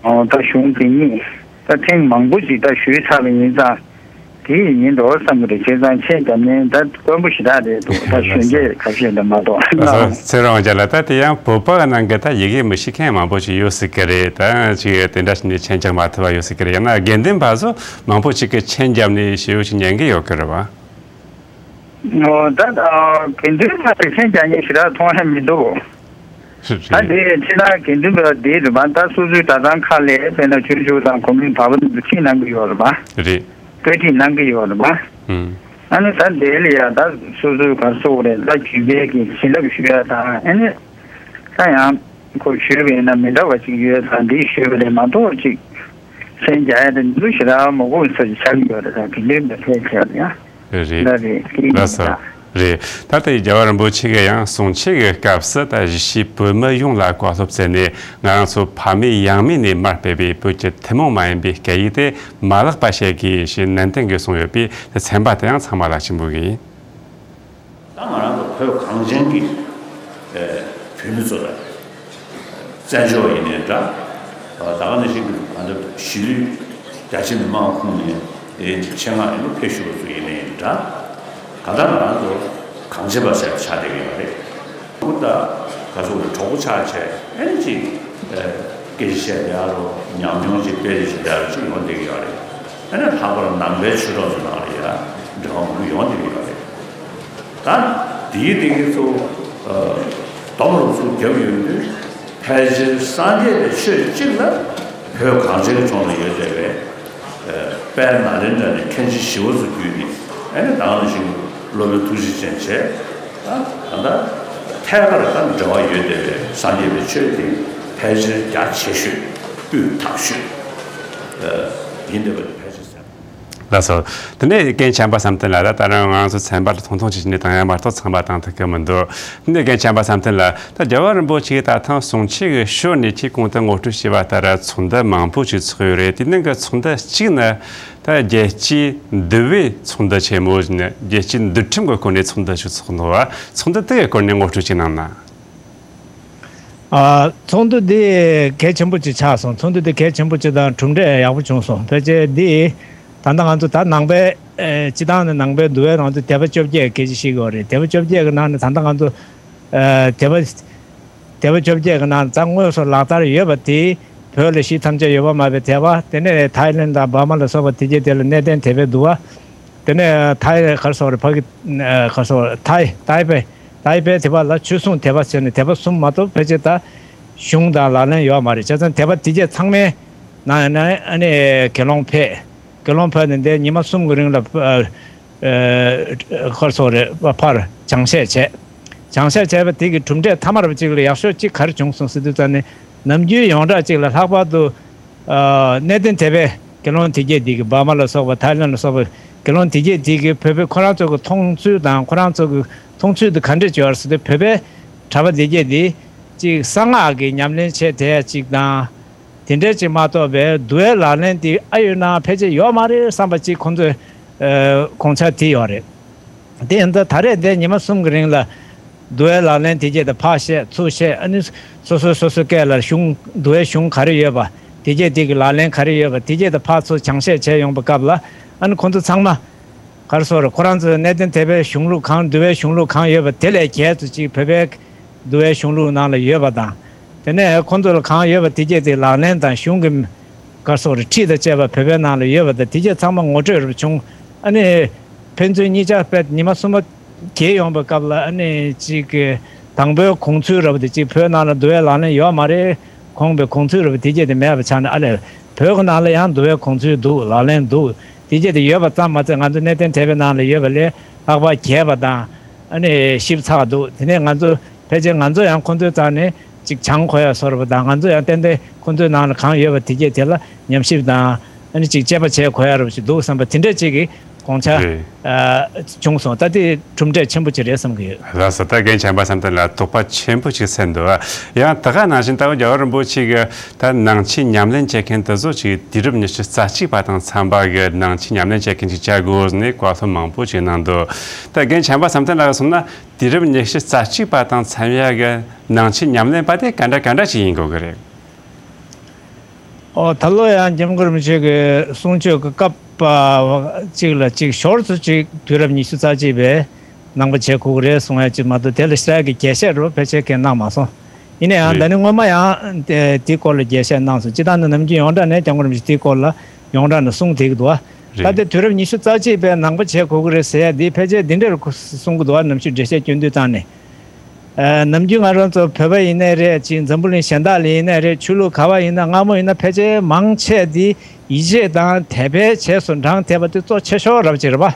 ཨོ་ད་གཞུང་དེ་གཉིས་ད་ཐེངས་མང་པོ་ཅིག་ད་ཞུས་ཚར་བ་ཡིན་ཙང་དེ་ཡིན་འགྲོ་བསམ་གི་རེད། བྱས་ཙང་མཆན་རྒྱག་མཁན་ད་དཀོན་པོ་ཞེ་དྲག་རེད་འདུག་ད་གཞོན་སྐྱེས་ཁ་ཤས་འདྲ་མ་གཏོགས། ཨ་ཚེ་རིང་རྒྱལ་ལགས། ད་དེ་ཡང་བོད་པ་ནང་གི་ད་ཡི་གེ་མི་ཤེས་མཁན་མང་པོ་ཞིག་ཡོད་སྲིད་གི་རེད། ད་ཅིག་དེ་འདྲ་ཞིག་ནས་མཆན་རྒྱག་མ་ཐུབ་པ་ཡོད་སྲིད་གི་རེད། ཡང་ན་དགེ་འདུན་པ་ཚོ་མང་པོ་ཞིག་གིས་མཆན་བརྒྱབ་ནས་ཞེ་པོ་ཅིག་ཉན་གི་ཡོད་གི་རེད་བ། ཨོ་ད་ད་དགེ་འདུན་པ་དེ་མཆན་རྒྱག་མཁན་ཞེ་དྲག་མཐོང་ཡ་མི་འདུག་ད་དེ་ཕྱི་ནང་དགེ་འདུན་པ་དེ་རེད་པ། ད་སོ་སོའི་གྲྭ་ཚང་ཁག་ལས་དཔེར་ན་ཆོས་ཕྱོགས་དང་གོ་མིན་བག་ཕེབས་འདུ་ཁྲིད་གནང་གི་ཡོད་རེད་པ། རེད། བཀའ་ཁྲིད་གནང་གི་ཡོད་རེད་པ། ཨང་། ཨ་ནི་ད་དེ་ལ་ཡ་ད་སོ་སོའི་ག་རེ་ཟེར་དགོས་རེད། ད་རྒྱུད་སྐལ་གྱི་བྱིན་རླབས་ཞུ་ཡ་དང་ཨ་ནི་ད་ཡང་ཁོ་ཞུས་པ་ཡིན་ན་མི་འདྲ་བ་ཅིག་ཡོད་ཙང་འདི་ཞུས་པ་རེད་མ་གཏོགས་ཅིག་མཆན་རྒྱག་ཡ་དེ་འདུག་ཞེ་དྲག་མ་དགོས་ས་ཅིག་ཆགས་ཀྱི་ཡོད་རེད། ད་དགེ་འདུན་པ་ཕལ་ཆེར་ཡང་། རེད། ལ་རེད། ལགས་སོ། རེད། ད་ལྟའི་རྒྱལ་བ་རིན་པོ་ཆེ་གིས་ཡང་གསུང་ཆོས་ཀྱི་སྐབས་སུ་ད་གཞིས་བྱེས་བོད་མི་ཡོངས་ལ་བཀའ་སློབ་སྩལ་ནས་ང་རང་ཚོ་ཕ་མེས་ཡང་མེས་ནས་མར་སྤེལ་བའི་བོད་ཀྱི་ཐུན་མོང་མ་ཡིན་པའི་སྐད་ཡིག་དེ་མ་བརླག་པ་བྱེད་དགོས་ཞེས་ནན་ཏན་གྱིས་གསུངས་ཡོད་པས། ཚན་པ་དེ་ཡང་ཚང་མ་ལ་ཆེན་པོ་གིས། ད་ང་རང་ཚོ་བོད་གངས་ཅན་གྱི་ཨེ་བོད་མི་ཚོ་ལ་བཙན་བྱོལ་ཡིན་ནའི་འདྲ། ད་ག་ནང་བཞིན་གྱི་ང་ཚོ་གཞིས་ལུས་རྒྱ་ཆེ་མི་མང་ཁོངས་ནས་ཨེ་ཆེད་མངགས་ཡིན་ནོ་ཕེབས་བཞུགས་པ་ཚོ་ཡིན་ནའི་འདྲ། གང་ལྟར་ང་རང་ཚོ་གངས་ཅན་པ་ཟེར་ཆགས་བསྡད་ཀྱི་ཡོད་རེད། ད་ག་ཚོད་གྲོགས་པོ་ཆགས་བྱས་ཨེ་ཅིག་ཨེ་སྐད་ཆ་བཤད་བསྡད་ཡ་རོ། ཉམས་མྱོང་ཅིག་སྤེལ་རེས་བྱེད་བསྡད་ཡ་རོ་ཅིག་ཡོང་བསྡད་ཀྱི་ཡོད་རེད། ཨ་ནི་ལྷག་པར་ནང་པའི་ཆོས་གྲོགས་ཚོ་ནང་ལ་ཡ་འབྲེལ་བ་མང་པོ་ཡོང་བསྡད་ཀྱི་ཡོད་རེད། ད་དེའི་སྟེང་གི་ཚོ་ཨ་སྡོམ་རུབ་ཚུགས་རྒྱབ་ཡོང་དུས་ཕལ་ཆེར་སངས་རྒྱས་པའི་ཆོས་གཅིག་ལ་བོད་གངས་ཅན་གྱི་ལྗོངས་ལ་ཡོད་བསྡད་པའི་ཨ་དཔལ་ནཱ་ལེནྡྲ་ནས་མཁན་ཆེན་ཞི་བ་འཚོ་བརྒྱུད་ནས་ཨ་ནི་ད་ག་ནང་བཞིན་སློབ་དཔོན་ཐུགས་རྗེ་ཅན་བྱས། ད་ད་ལྟ་ཐད་ཀར་དང་འབྲེལ་བ་ཡོད་བསྡད་པའི་སངས་རྒྱས་པའི་ཆོས་དེ་ཕལ་ཆེར་རྒྱ་ཆེ་ཤོས་སྤུས་དག་ཤོས་ཨ་ཡིན་བསྡད་པ་དེ་ཕལ་ཆེར་གསལ། ལགས་སོ། དེ་ནས་རྒན་བྱམས་པ་བསམ་གཏན་ལགས། ད་ད་རང་ང་ཚོ་ཚན་པ་ལ་ཐུང་ཐུང་ཅིག་བྱས་ནས་བཏང་ཡ་མ་གཏོགས་ཚང་མ་བཏང་ཐུབ་ཀྱི་མི་འདུག་དེ་ནས་རྒན་བྱམས་པ་བསམ་གཏན་ལགས། ད་རྒྱལ་བ་རིན་པོ་ཆེས་ད་ཐེངས་གསུང་ཆོས་ཀྱི་ཞོར་ནས་ཁྱེད་གོང་དུ་ངོ་སྤྲོད་བྱས་པ་ལྟར་ཚོགས་འདུ་མང་པོ་ཞིག་ཚོགས་ཡོད་རེད། དེ་ནང་གི་ཚོགས་འདུ་གཅིག་ནི་ད་རྒྱལ་སྤྱིའི་འདུལ་བའི་ཚོགས་འདུ་ཆེན་མོ་ནི་རྒྱལ་སྤྱིའི་འདུལ་ཁྲིམས་ཀྱི་སྐོར་ནས་ཚོགས་འདུ་ཞིག་ཚོགས་འདུག་བ། ཚོགས་འདུ་དེ་གི་སྐོར་ནས་ངོ་སྤྲོད་ཅིག་གནང་ན། ཨ། ཚོགས་འདུ་འདི་གལ་ཆེན་པོ་ཅིག་ཆགས་སོང་། ཚོགས་འདུ་འདི་གལ་ཆེན་པོ་ཅིག་དང་གྲུབ་འབྲས་ཡག་པོ་བྱུང་སོང་། ཕལ་ཆེར་འདི་ད་ལྟ་ང་ཚོ་ད་ནང་པའི་ཨེ་སྤྱི་བཏང་ནས་ནང་པའི་འདུལ་བའི་ནང་དུ་སྡེ་པ་བཅོ་བརྒྱད་སྐད་ཆ་བཤད་ཀྱི་ཡོད་རེད། སྡེ་པ་བཅོ་བརྒྱད་ཀྱི་ནང་ནས་ད་ལྟ་ང་ཚོ་ཨེ་སྡེ་པ་སྡེ་པ་བཅོ་བརྒྱད་ཀྱི་ནང་ད་དངོས་སུ་ལག་བསྟར་ཡོད་པ་དེ་བོད་ལ་གཞིས་ཐམས་ཅད་ཡོད་པར་སྨྲ་བའི་དད་པ། དེ་ནས་ཐའི་ལེན་དང་འབར་མ་ལ་སོགས་པ་དེ་རྗེས་དེ་ལ་གནས་བརྟན་དད་པའི་འདུལ་བ། དེ་ནས་ཐའི་ག་རེ་ཟེར་དགོས་རེད། ཕ་གི་ཨ་ག་རེ་ཟེར་དགོས་རེད། ཐའི་ཏའི་པེ་ཏའི་པེ་དད་པ་ལ་ཆོས་སྲུང་དད་པ་ཟེར་ནས་དད་པ་གསུམ་མ་གཏོགས་ཕལ་ཆེར་ད་གཞུང་དང་ལག་ལེན་ཡོད་མ་རེད། བྱས་ཙང་དད་པ་དེ་རྗེས་ཚང་མའི་ནང་ནས་ཨ་ནི་དགེ་སློང་ཕེབས། དགེ་སློང་ཕེབས་ནས་འདིར་ཉི་མ་གསུམ་གྱི་རིང་ལ་ཨ་ཨ་ག་རེ་ཟེར་དགོས་རེད། ཕར་སྦྱང་བཤད་བྱས། སྦྱང་བཤད་བྱས་པ་དེ་གི་གྲུབ་འབྲས་མཐའ་མར་བ་གཅིག་ལ་ཡག་ཤོས་གཅིག་ག་རེ་བྱུང་སོང་ཟེར་དུས་ཙང་ནས་ནམ་རྒྱུན་ཡོངས་གྲགས་གཅིག་ལ་ལྷག་པར་དུ། ཨ་གནས་བརྟན་དད་པའི་དགེ་སློང་དེ་གྱད་དེ་གི་འབར་མ་ལ་སོགས་པ་ཐའི་ལེན་ལ་སོགས་པའི་དགེ་སློང་དེ་གྱད་དེ་གི་བོད་པའི་ཁོ་རང་ཚོ་གི་མཐོང་ཚུལ་དང་ཁོ་རང་ཚོ་གི་མཐོང་ཚུལ་དེ་ག་འདྲ་ཅིག་ཡོད་རེད་ཟེར་དུས། བོད་པའི་གྲྭ་པ་དེ་གྱད་དེ་གཅིག་གསང་སྔགས་ཀྱི་ཉམས་ལེན་བྱེད་བསྡད་ཡ་གཅིག་དང་། དེ་འདྲ་ཅིག་མ་གཏོགས་པའི་འདུལ་བའི་ལག་ལེན་དེ་ཨ་ཡོད་ན་ཕལ་ཆེར་ཡོད་མ་རེད་བསམ་པ་གཅིག་ཁོང་ཚོའི་ཨ་དགོངས་འཆར་དེ་ཡོད་རེད། དེ་ཡིན་ཙང་ད་རེས་འདི་ཉི་མ་གསུམ་གྱི་རིང་ལ་འདུལ་བའི་ལག་ལེན་དེ་གྱད་དེ་ཕར་བཤད་ཚུར་བཤད། ཨ་ནི་སོ་སོ་སོ་སོའི་སྐད་ལ་གཞུང་འདུལ་བའི་གཞུང་ག་རེ་ཡོད་པ། དེ་གྱད་དེ་གི་ལག་ལེན་ག་རེ་ཡོད་པ། དེ་གྱད་དེ་ཕར་ཚུར་སྦྱང་བཤད་བྱས་ཡོང་པའི་སྐབས་ལ་ཨ་ནི་ཁོང་ཚོ་ཚང་མ་ག་རེ་ཟེར་དགོས་རེད། ཁོ་རང་ཚོའི་གནས་བརྟན་དད་པའི་གཞུང་ལུགས་གང་འདུལ་བའི་གཞུང་ལུགས་གང་ཡོད་པ་དེ་ལས་བརྒལ་དུ་ཅིག་བོད་པའི་འདུལ་བའི་གཞུང་ལུགས་ནང་ལ་ཡོད་པ་དང་། དེ་ནས་ཁོང་ཚོ་ལ་གང་ཡོད་པ་དེ་གྱད་དེ་ལག་ལེན་དང་གཞུང་གི་ག་རེ་ཟེར་དགོས་རེད། ཁྲིད་དང་བཅས་པ་བོད་པའི་ནང་ལ་ཡོད་པ་དང་དེ་གྱད་ཚང་མ་ངོ་སྤྲོད་རབ་བྱུང་། ཨ་ནི་ཕན་ཚུན་གཉིས་ཆ་དཔེ་ཉི་མ་གསུམ་པ་གྱེས་ཡོང་པའི་སྐབས་ལ་ཨ་ནི་གཅིག་གི་དང་པོའི་དགོངས་ཚུལ་རབ་དེ་གཅིག་བོད་ནང་ལ་འདུལ་བའི་ལག་ལེན་ཡོད་མ་རེད། གོང་པའི་དགོངས་ཚུལ་རབ་དེ་གྱད་དེ་མེད་པ་ཆགས་ནས། ཨ་ལས་བོད་ཀྱི་ནང་ལ་ཡང་འདུལ་བའི་དགོངས་ཚུལ་འདུག་ལག་ལེན་འདུག་དེ་སྐད་དེ་ཡོད་པ་ཙམ་མ་ཚད། ང་ཚོ་གནས་བརྟན་དད་པའི་ནང་ལ་ཡོད་པ་ལས་ལྷག་པར་རྒྱས་པ་དང་། ཨ་ནི་ཞིབ་ཚགས་འདུག་དེ་ནས་ང་ཚོ་ཕལ་ཆེར་ང་ཚོ་ཡང་ཁོང་ཚོའི་རྩ་ནས་ཅིག་བྱང་གོ་ཡ་བཟོ་འདྲ་པོ་དང་། ང་ཚོ་ཡང་ཏན་ཏན་ཁོང་ཚོའི་ནང་ལ་གང་ཡོད་པ་དེ་སྐད་དེ་ལ་ཉམས་ཞིབ་དང་། ཨ་ནི་ཅིག་དཔྱད་པ་བྱེད་གོ་ཡ་འདྲ་པོ་ཞིག་འདུག་བསམ་པ་དེ་འདྲ་ཅིག་གི་དགོངས་འཆར་རེད། ཨ། བྱུང་སོང་། ད་དེ་གྲུབ་འབྲས་ཆེན་པོ་ཅིག་རེད་བསམ་གྱི་ཡོད། ལགས་སོ། ད་རྒན་བྱམས་པ་བསམ་གཏན་ལགས་དོགས་པ་ཆེན་པོ་ཅིག་སེལ་འདུག་ཡང་ད་ག་ནང་བཞིན་ད་རྒྱལ་བ་རིན་པོ་ཆེ་གི་ད་ནང་ཆོས་ཉམས་ལེན་བྱེད་མཁན་དེ་ཚོ་ཅིག་དུས་རབས་ཉི་ཤུ་རྩ་གཅིག་པ་དང་འཚམ་པ་གི་ནང་ཆོས་ཉམས་ལེན་བྱེད་མཁན་ཅིག་བྱ་དགོས་ནས་བཀའ་སློབ་མང་པོ་ཅིག་གནང་འདུག་ད་རྒན་བྱམས་པ་བསམ་གཏན་ལགས་གསུངས་ན། དུས་རབས་ཉི་ཤུ་རྩ་གཅིག་པ་དང་འཚམ་ཡ་གི་ནང་ཆོས་ཉམས་ལེན་པ་དེ་ག་འདྲ་ག་འདྲ་ཅིག་ཡིན་དགོས་ཀྱི་རེད། ཨོ། ད་ལོ་ཡང་སྐྱབས་མགོན་རིན་པོ་ཆེ་གི་གསུང་ཆོས་ཀྱི་སྐབས་གཅིག་ལ་གཅིག་ཞོར་དུ་གཅིག་དུས་རབས་ཉི་ཤུ་རྩ་གཅིག་པའི་ནང་པ་བྱེད་དགོས་ཀྱི་རེད་གསུང་ཡ་གཅིག་མ་གཏོགས། དེ་ལ་ཞེ་དྲག་གི་རྒྱས་བཤད་རོ་ཕལ་ཆེར་གང་གནང་མ་སོང་། ཡིན་ན་ཡང་། རེད། ད་ནི་སྔོན་མ་ཡང་དེ་དེའི་སྐོར་ལ་རྒྱས་བཤད་གནང་སོང་། སྤྱིར་བཏང་ནི་ནམ་རྒྱུན་ཡོངས་གྲགས་ནས་སྐྱབས་མགོན་རིན་པོ་ཆེ་དེའི་སྐོར་ལ་ཡོངས་གྲགས་ནས་གསུང་བསྡད་ཀྱི་འདུག་བ། རེད། ད་དེ་དུས་རབས་ཉི་ཤུ་རྩ་གཅིག་པའི་ནང་པ་བྱེད་དགོས་ཀྱི་རེད་ཟེར་ཡ་འདི་ཕལ་ཆེར་འདི་འདྲར་གསུང་གི་འདུག་བ། ནམ་ཞུ་འགྲེལ་བཤད་སྐྱོན་དུས་བཏང་ནས། ཨ། ནམ་རྒྱུན་ང་རང་ཚོ་བོད་པ་ཡིན་ནའི་རེད། ཅིག་འཛམ་བུ་གླིང་གཞན་དག་ལ་ཡིན་ནའི་རེད། ཆོས་ལུགས་ག་བ་ཡིན་ན། སྔ་མོ་ཡིན་ན་ཕལ་ཆེར་མང་ཆེ་འདི་ཡིད་ཆེས་དང་དད་པའི་རྗེས་སུ་འབྲངས་བསྡད་པ་དེ་གཙོ་ཆེ་ཤོས་རབ་ཅིག་རེད་པ།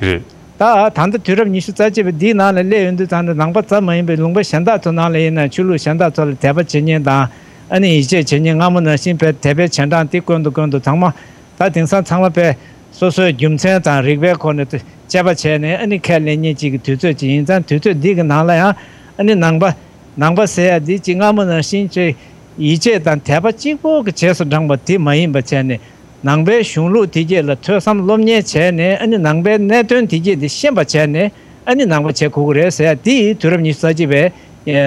རེད། ད་ད་ལྟ་དུས་རབས་ཉི་ཤུ་རྩ་གཅིག་པ་འདིའི་ནང་ལ་སླེབས་ཡོང་དུས་ཙང་ནས། ནང་པ་ཙམ་མ་ཡིན་པའི་ལུང་པ་གཞན་དག་ཚོ་ནང་ལ་ཡིན་ན། ཆོས་ལུགས་གཞན་དག་ཚོ་ལ་དད་པ་བྱེད་མཁན་དང་། ཨ་ནི་ཡིད་ཆེས་བྱེད་མཁན། སྔ་མོ་ནང་བཞིན་པའི་དད་པའི་རྗེས་འབྲང་དེ་ཀུན་ཏུ་ཀུན་ཏུ་ཚང་མ། ད་དེང་སང་ཚང་མ་པས་སོ་སོའི་རྒྱུ་མཚན་དང་རིགས་པའི་སྒོ་ནས་དཔྱད་པ་བྱས་ནས། ཨ་ནི་ཁས་ལེན་མཁན་ཅིག་གི་དུས་ཚོད་ཅིག་ཡིན་ཙང་། དུས་ཚོད་འདི་གི་ནང་ལ་ཡང་། ཨ་ནི་ནང་པ་ནང་པ་ཟེར་ཡ་འདི་ཅིག་སྔ་མོ་ནང་བཞིན་ཅིག་ཡིད་ཆེས་དང་དད་པ་གཅིག་པོ་གི་རྗེས་སུ་འབྲངས་པ་དེ་མ་ཡིན་པ་བྱས་ནས། ནང་པའི་གཞུང་ལུགས་དེ་སྐད་ལ་ཐོས་བསམ་སློབ་གཉེར་བྱས་ནས། ཨ་ནི་ནང་པའི་གནད་དོན་དེ་སྐད་དེ་ཤེས་པ་བྱས་ནས། ཨ་ནི་ནང་པ་བྱེད་དགོས་ཀྱི་རེད་ཟེར་ཡ་དེ། དུས་རབས་ཉི་ཤུ་རྩ་གཅིག་པའི་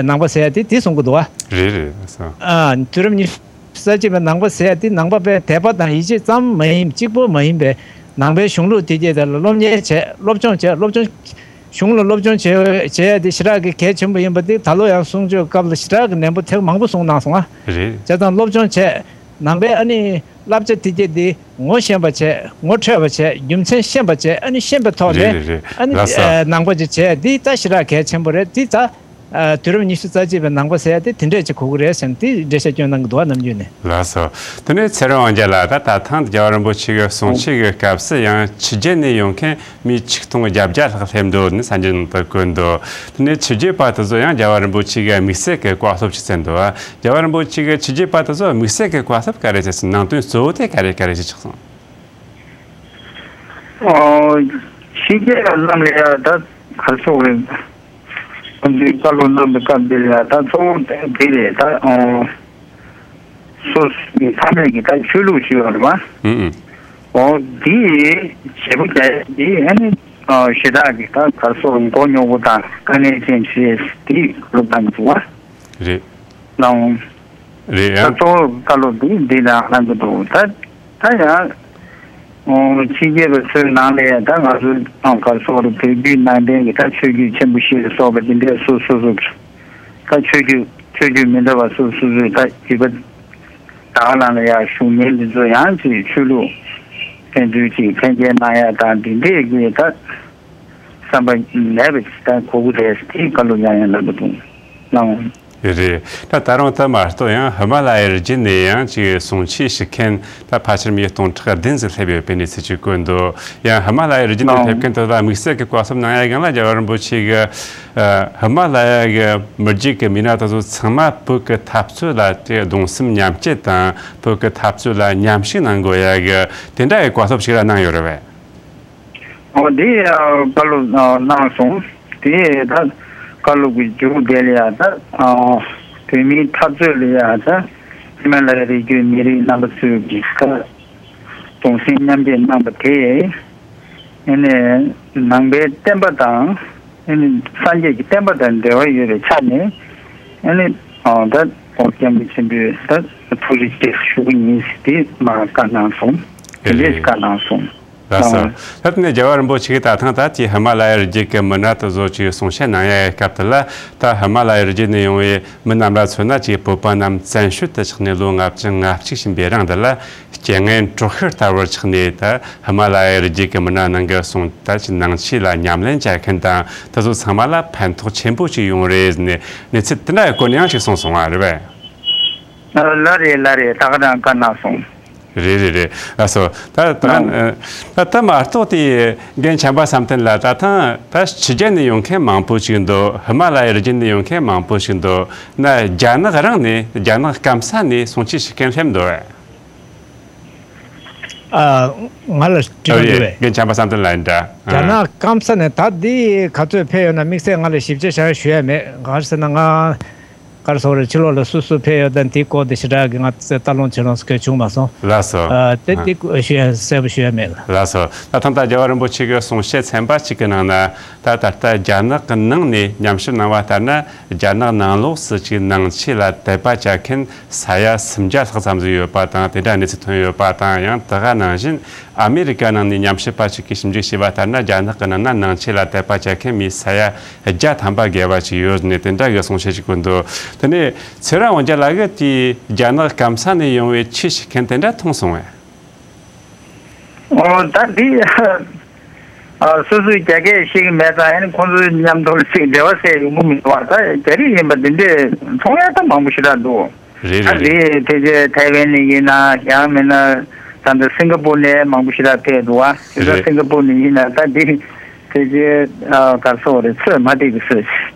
ནང་པ་ཟེར་ཡ་དེ་དེ་གསུང་གི་འདུག་བ། རེད་རེད་ཟེར། ཨ། དུས་རབས་ཉི་ཤུ་རྩ་གཅིག་པའི་ནང་པ་ཟེར་ཡ་དེ་ནང་པ་པའི་དད་པ་དང་ཡིད་ཆེས་ཙམ་མ་ཡིན། གཅིག་པོ་མ་ཡིན་པའི། ནང་པའི་གཞུང་ལུགས་དེ་སྐད་དེ་ལ་སློབ་གཉེར་བྱས། སློབ་སྦྱོང་བྱས། སློབ་སྦྱོང་། གཞུང་ལ་སློབ་སྦྱོང་བྱེད་བྱེད་ཡ་དེ་ཞེ་དྲག་གི་གལ་ཆེན་པོ་ཡིན་པ་དེ་ད་ལོ་ཡང་གསུང་ཆོས་སྐབས་ལ་ཞེ་དྲག་གི་ནན་པོ་ཐེངས་མང་པོ་གསུངས་གནང་སོང་ང་། རེད། བྱས་ཙང་སློབ་སྦྱོང་བྱས། ནང་པའི་ཨ་ནི་བསླབ་བྱ་དེ་སྐད་དེ་ངོ་ཤེས་པ་བྱས། ངོ་འཕྲོད་པ་བྱས། རྒྱུ་མཚན་ཤེས་པ་བྱས། ཨ་ནི་ཤེས་པའི་ཐོག་ནས། རེད་རེད་རེད། ཨ་ནི་ལགས་སོ། ཨ། ནང་པ་ཅིག་བྱས། འདི་ད་ཞེ་དྲག་གལ་ཆེན་པོ་རེད། འདི་ད། ཨ། དུས་རབས་ཉི་ཤུ་རྩ་གཅིག་པའི་ནང་པ་ཟེར་ཡ་དེ་དེ་འདྲས་ཅིག་དགོས་ཀྱི་རེད་ཟེར་ནས་དེ་འགྲེལ་བཤད་སྐྱོན་གནང་གི་འདུག་བ། ནམ་རྒྱུན་ནས། ལགས་སོ། དེ་ནས་ཚེ་རིང་དབང་རྒྱལ་ལགས། ད་ད་ཐེངས་རྒྱལ་བ་རིན་པོ་ཆེ་གི་གསུང་ཆོས་ཀྱི་སྐབས་སུ་ཡང་ཕྱི་རྒྱལ་ནས་ཡོང་མཁན་མི་ཆིག་སྟོང་བརྒྱད་བརྒྱ་ལྷག་སླེབས་འདུག་ནས་གསར་འགྱུར་ནང་དུ་བཀོད་འདུག་དེ་ནས་ཕྱི་རྒྱལ་པ་དེ་ཚོ་ཡང་རྒྱལ་བ་རིན་པོ་ཆེ་གི་དམིགས་བསལ་གྱི་བཀའ་སློབ་ཅིག་བསྩལ་འདུག་རྒྱལ་བ་རིན་པོ་ཆེ་གི་ཕྱི་རྒྱལ་པ་དེ་ཚོ་དམིགས་བསལ་གྱི་བཀའ་སློབ་ག་རེ་བསྩལ་སོང་། ནང་དོན་གཙོ་བོ་དེ་ག་རེ་ག་རེ་ཞིག་ཆགས་སོང་། ཨོ། ཕྱི་རྒྱལ་ལ་ལམ་ལ་ཡ་ད་ག་རེ་ཟེར་དགོས་རེད། ཁོང་ཚོས་བཀའ་སློབ་གནང་བའི་སྐབས་འདིར་ཡ་ད་གཙོ་བོ་དེ་རེད། ད་ཨོ། སོ་སོའི་ཕ་མེས་ཀྱི་ད་ཆོས་ལུགས་ཞུ་བ་རེད་པ། ཨུ་ཨུ། ཨོ། འདི་བྱེད་པོ་བྱས་འདི་ཨ་ནི་ཨོ་ཞེ་དྲག་གི་ད་ག་རེ་ཟེར་དགོས། མགོ་རྙོག་པོ་དང་དཀའ་ངལ་ཅན་ཞིག་རེད། འདི་བཀའ་སློབ་གནང་གི་འདུག་བ། རེད། གནང་། རེད། ད་ཡང་གཙོ་བོ་བཀའ་སློབ་འདི་འདི་དང་གནང་གི་འདུག་ད་ད་ཡང་ཕྱི་རྒྱལ་པ་ཚོའི་ནང་ལ་ཡང་ད་ང་ཚོའི་ཨང་ག་སོགས་ལ་བོད་བརྒྱུད་ནང་བསྟན་གྱི་ད་ཆོས་བརྒྱུད་ཆེན་པོ་བཞི་ལ་སོགས་པ་འདི་འདྲའི་སོ་སོ་སོ་ད་ཆོས་བརྒྱུད་ཆོས་བརྒྱུད་མི་འདྲ་བ་སོ་སོ་སོའི་ད་བརྒྱུད་པ་དག་ལ་ལ་ཡང་བཞུགས་མཁན་འདི་ཚོ་ཡང་ཅིག་ཆོས་ལུགས་ཕན་ཚུན་ཅིག་འཕེན་རྒྱས་གནང་ཡ་དང་འདི་འདྲའི་གི་ད་བསམ་པ་མེད་པ་ཞིག་ད་གོ་གི་རེད། དེའི་བཀའ་སློབ་ཡང་ཡང་གནང་གི་འདུག་གནང་། རེད། ད་ད་རུང་ད་མ་གཏོགས་ཡང་ཧི་མ་ལ་ཡའི་རི་རྒྱུད་ནས་ཡང་ཅིག་གསུང་ཆོས་ཞུ་མཁན་ད་ཕལ་ཆེར་མི་སྟོང་ཕྲག་བདུན་ཙམ་སླེབས་ཡོད་པའི་གནས་ཚུལ་ཅིག་བཀོད་འདུག་ཡང་ཧི་མ་ལ་ཡའི་རི་རྒྱུད་ནས་སླེབས་མཁན་དེ་ལ་དམིགས་བསལ་གྱི་བཀའ་སློབ་གནང་ཡ་སྒང་ལ་རྒྱལ་བ་རིན་པོ་ཆེ་གི་ཨ་ཧི་མ་ལ་ཡ་གི་མི་རྒྱུད་ཀྱི་མི་སྣ་དེ་ཚོ་ཚང་མ་བོད་ཀྱི་འཐབ་རྩོད་ལ་དེ་གདུང་སེམས་མཉམ་སྐྱེད་དང་བོད་ཀྱི་འཐབ་རྩོད་ལ་མཉམ་ཞུགས་གནང་དགོས་ཡ་གི་དེ་འདྲ་གི་བཀའ་སློབ་ཞིག་ལ་གནང་ཡོད་རེད་པས། ཨོ། དེ་ཡང་བཀའ་སློབ་གནང་སོང་། དེ་ད་བཀའ་སློབ་ཀྱི་མཇུག་དེ་ལ་ཡང་ད་བོད་མིའི་འཐབ་རྩོད་ལ་ཡང་ད་ཧི་མ་ལ་ཡའི་རི་རྒྱུད་མི་རིགས་རྣམ་པ་ཚོས་ཀྱི་ད་གདུང་སེམས་མཉམ་སྐྱེད་གནང་པ་དེ་ཨ་ནི་ནང་པའི་བསྟན་པ་དང་ཨ་ནི་སངས་རྒྱས་ཀྱི་བསྟན་པ་དང་འབྲེལ་བ་ཡོད་པའི་ཆ་ནས་ཨ་ནི་ད་ཨོ་སྐྱབས་མགོན་ཆེན་པོས་ད་ཐུགས་རྗེ་ཆེ་ཞུ་གི་ཡིན་ཟེར་དེ་མར་བཀའ་གནང་སོང་། དེ་འདྲས་བཀའ་གནང་སོང་། ལགས་སོ། ད་དེ་ནས་རྒྱལ་བ་རིན་པོ་ཆེ་གིས་ད་ཐེངས་ད་ཅིག་ཧི་མ་ལ་ཡའི་རི་རྒྱུད་ཀྱི་མི་སྣ་དེ་ཚོ་ཅིག་གསུང་བཤད་གནང་ཡའི་སྐབས་དེ་ལ། ད་ཧི་མ་ལ་ཡའི་རི་རྒྱུད་ནས་ཡོང་བའི་མི་རྣམས་ལ་མཚོན་ན་ཅིག་བོད་པ་རྣམས་བཙན་བྱོལ་དུ་ཆགས་ནས་ལོ་ལྔ་བཅུ་ང་གཅིག་ཕྱིན་པའི་རིང་འདི་ལ་རྐྱེན་ངན་གྲོག་ཤུར་ལྟ་བུར་ཆགས་ནས། ད་ཧི་མ་ལ་ཡའི་རི་རྒྱུད་ཀྱི་མི་སྣ་ནང་གི་གསུང་ད་ཅིག་ནང་ཆོས་ལ་ཉམས་ལེན་བྱ་མཁན་དང་དེ་ཚོ་ཚང་མ་ལ་ཕན་ཐོགས་ཆེན་པོ་ཅིག་ཡོང་རེད་ཟེར་ནས་གནས་ཚུལ་དེ་འདྲ་ཡི་སྐོར་ནས་ཡང་ཅིག་གསུངས་སོང་བ་རེད་པས། ལགས་རེད། ལགས་རེད། ད་ག་རང་བཀའ་གནང་སོང་། རེད་རེད་རེད། ལགས་སོ། ད་ད་ནང་ཨ་ད་ད་མ་གཏོགས་དེ་རྒན་བྱམས་པ་བསམ་གཏན་ལགས། ད་ཐང་ད་ཕྱི་རྒྱལ་ནས་ཡོང་མཁན་མང་པོ་ཞིག་འདུག། ཧི་མ་ལ་ཡའི་རི་རྒྱུད་ནས་ཡོང་མཁན་མང་པོ་ཞིག་འདུག། ན་རྒྱ་ནག་རང་ནས། རྒྱ་ནག་སྐམ་ས་ནས་གསུང་ཆོས་ཞུ་མཁན་སླེབས་འདུག་བས། ཨ། ང་ལ་དྲི་བ་ཡོད་པས། རྒན་བྱམས་པ་བསམ་གཏན་ལགས་ཡིན་འདྲ། རྒྱ་ནག་སྐམ་ས་ནས་ད་འདི་ག་ཚོད་ཕེབས་ཡོད་ན་དམིགས་བསལ་ང་ལ་ཞིབ་ཆ་ཞེ་དྲག་ཞུ་ཡ་མེད། ག་རེ་ཟེར་ན་ང་ག་རེ་ཟེར་དགོས་རེད། ཕྱི་ལོགས་ལ་སུ་སུ་ཕེབས་ཡོད་དང་དེའི་སྐོར་དེ་ཞེ་དྲག་གི་ང་ཚོས་ལྟ་ལོང་བྱེད་ལོང་སྐད་བྱུང་མ་སོང་། ལགས་སོ། ཨ། དེ་ཨ་དེ་ཞུ་ཡ་གསལ་པོ་ཞུ་ཡ་མེད་ལ། ལགས་སོ། ད་ཐེངས་ད་རྒྱལ་བ་རིན་པོ་ཆེ་གི་གསུང་བཤད་ཚན་པ་གཅིག་གི་ནང་ན། ད་ད་ལྟ་རྒྱ་ནག་གི་ནང་ནས་ཉམས་ཞིབ་གནང་བ་ལྟར་ན། རྒྱ་ནག་ནང་ལོགས་སུ་ཅིག་ནང་ཆོས་ལ་དད་པ་བྱ་མཁན་ས་ཡ་སུམ་བརྒྱ་ལྷག་ཙམ་ཞིག་ཡོད་པ་དང་། དེ་འདྲ་གནས་ཚུལ་ཐོན་ཡོད་པ་དང་། ཡང་དེ་ག་ནང་བཞིན་ཨ་མེ་རི་ཀ་ནང་ནས་ཉམས་ཞིབ་པ་ཞིག་གིས་ཞིབ་འཇུག་བྱས་པ་ལྟར་ན། རྒྱ་ནག་གི་ནང་ན་ནང་ཆོས་ལ་དད་པ་བྱ་མཁན་མི་ས་ཡ་བརྒྱ་ཐམ་པ་བརྒལ་བ་ཞིག་ཡོད་ནས། དེ་འདྲ་གི་གསུང་བཤད་ཞིག་གོ་འདུག། དེ་ནས་ཚེ་རིང་དབང་རྒྱལ་ལགས་ཀྱིས་དེའི་རྒྱ་ནག་སྐམ་ས་ནས་ཡོང་བའི་ཆོས་ཞུ་མཁན་དེ་འདྲ་མཐོང་སོང་བས། ཨོ། ད་འདི་ཨ་སོ་སོའི་རྒྱ་སྐད་ཤེས་ཀྱི་མེད་ཙང་། ཨ་ནི་ཁོང་ཚོའི་མཉམ་དུ་ཅིག་འབྲེལ་བ་ཟེར་ཡོང་གི་མི་འདུག་བ། ད་རྒྱ་རིགས་ཡིན་པ་འདི་འདྲས་མཐོང་ཡ་ད་མང་པོ་ཞེ་དྲག་འདུག། རེད་ད་རེད་རེད། འདི་ཕལ་ཆེར་ཐའེ་ཝན་ནས་ཡིན་ན། ཡང་མིན་ན་ད་ལྟ་སིང་ག་པུར་ནས་མང་པོ་ཞེ་དྲག་ཕེབས་འདུག་བ། དེ་ད་རེད། སིང་ག་པུར་ནས་ཡིན་ན་ད་འདི་ཕལ་ཆེར་ཨ་ག་རེ་ཟེར་དགོས་རེད། ཚོད་མ་ཐིག་གི་ཚོད།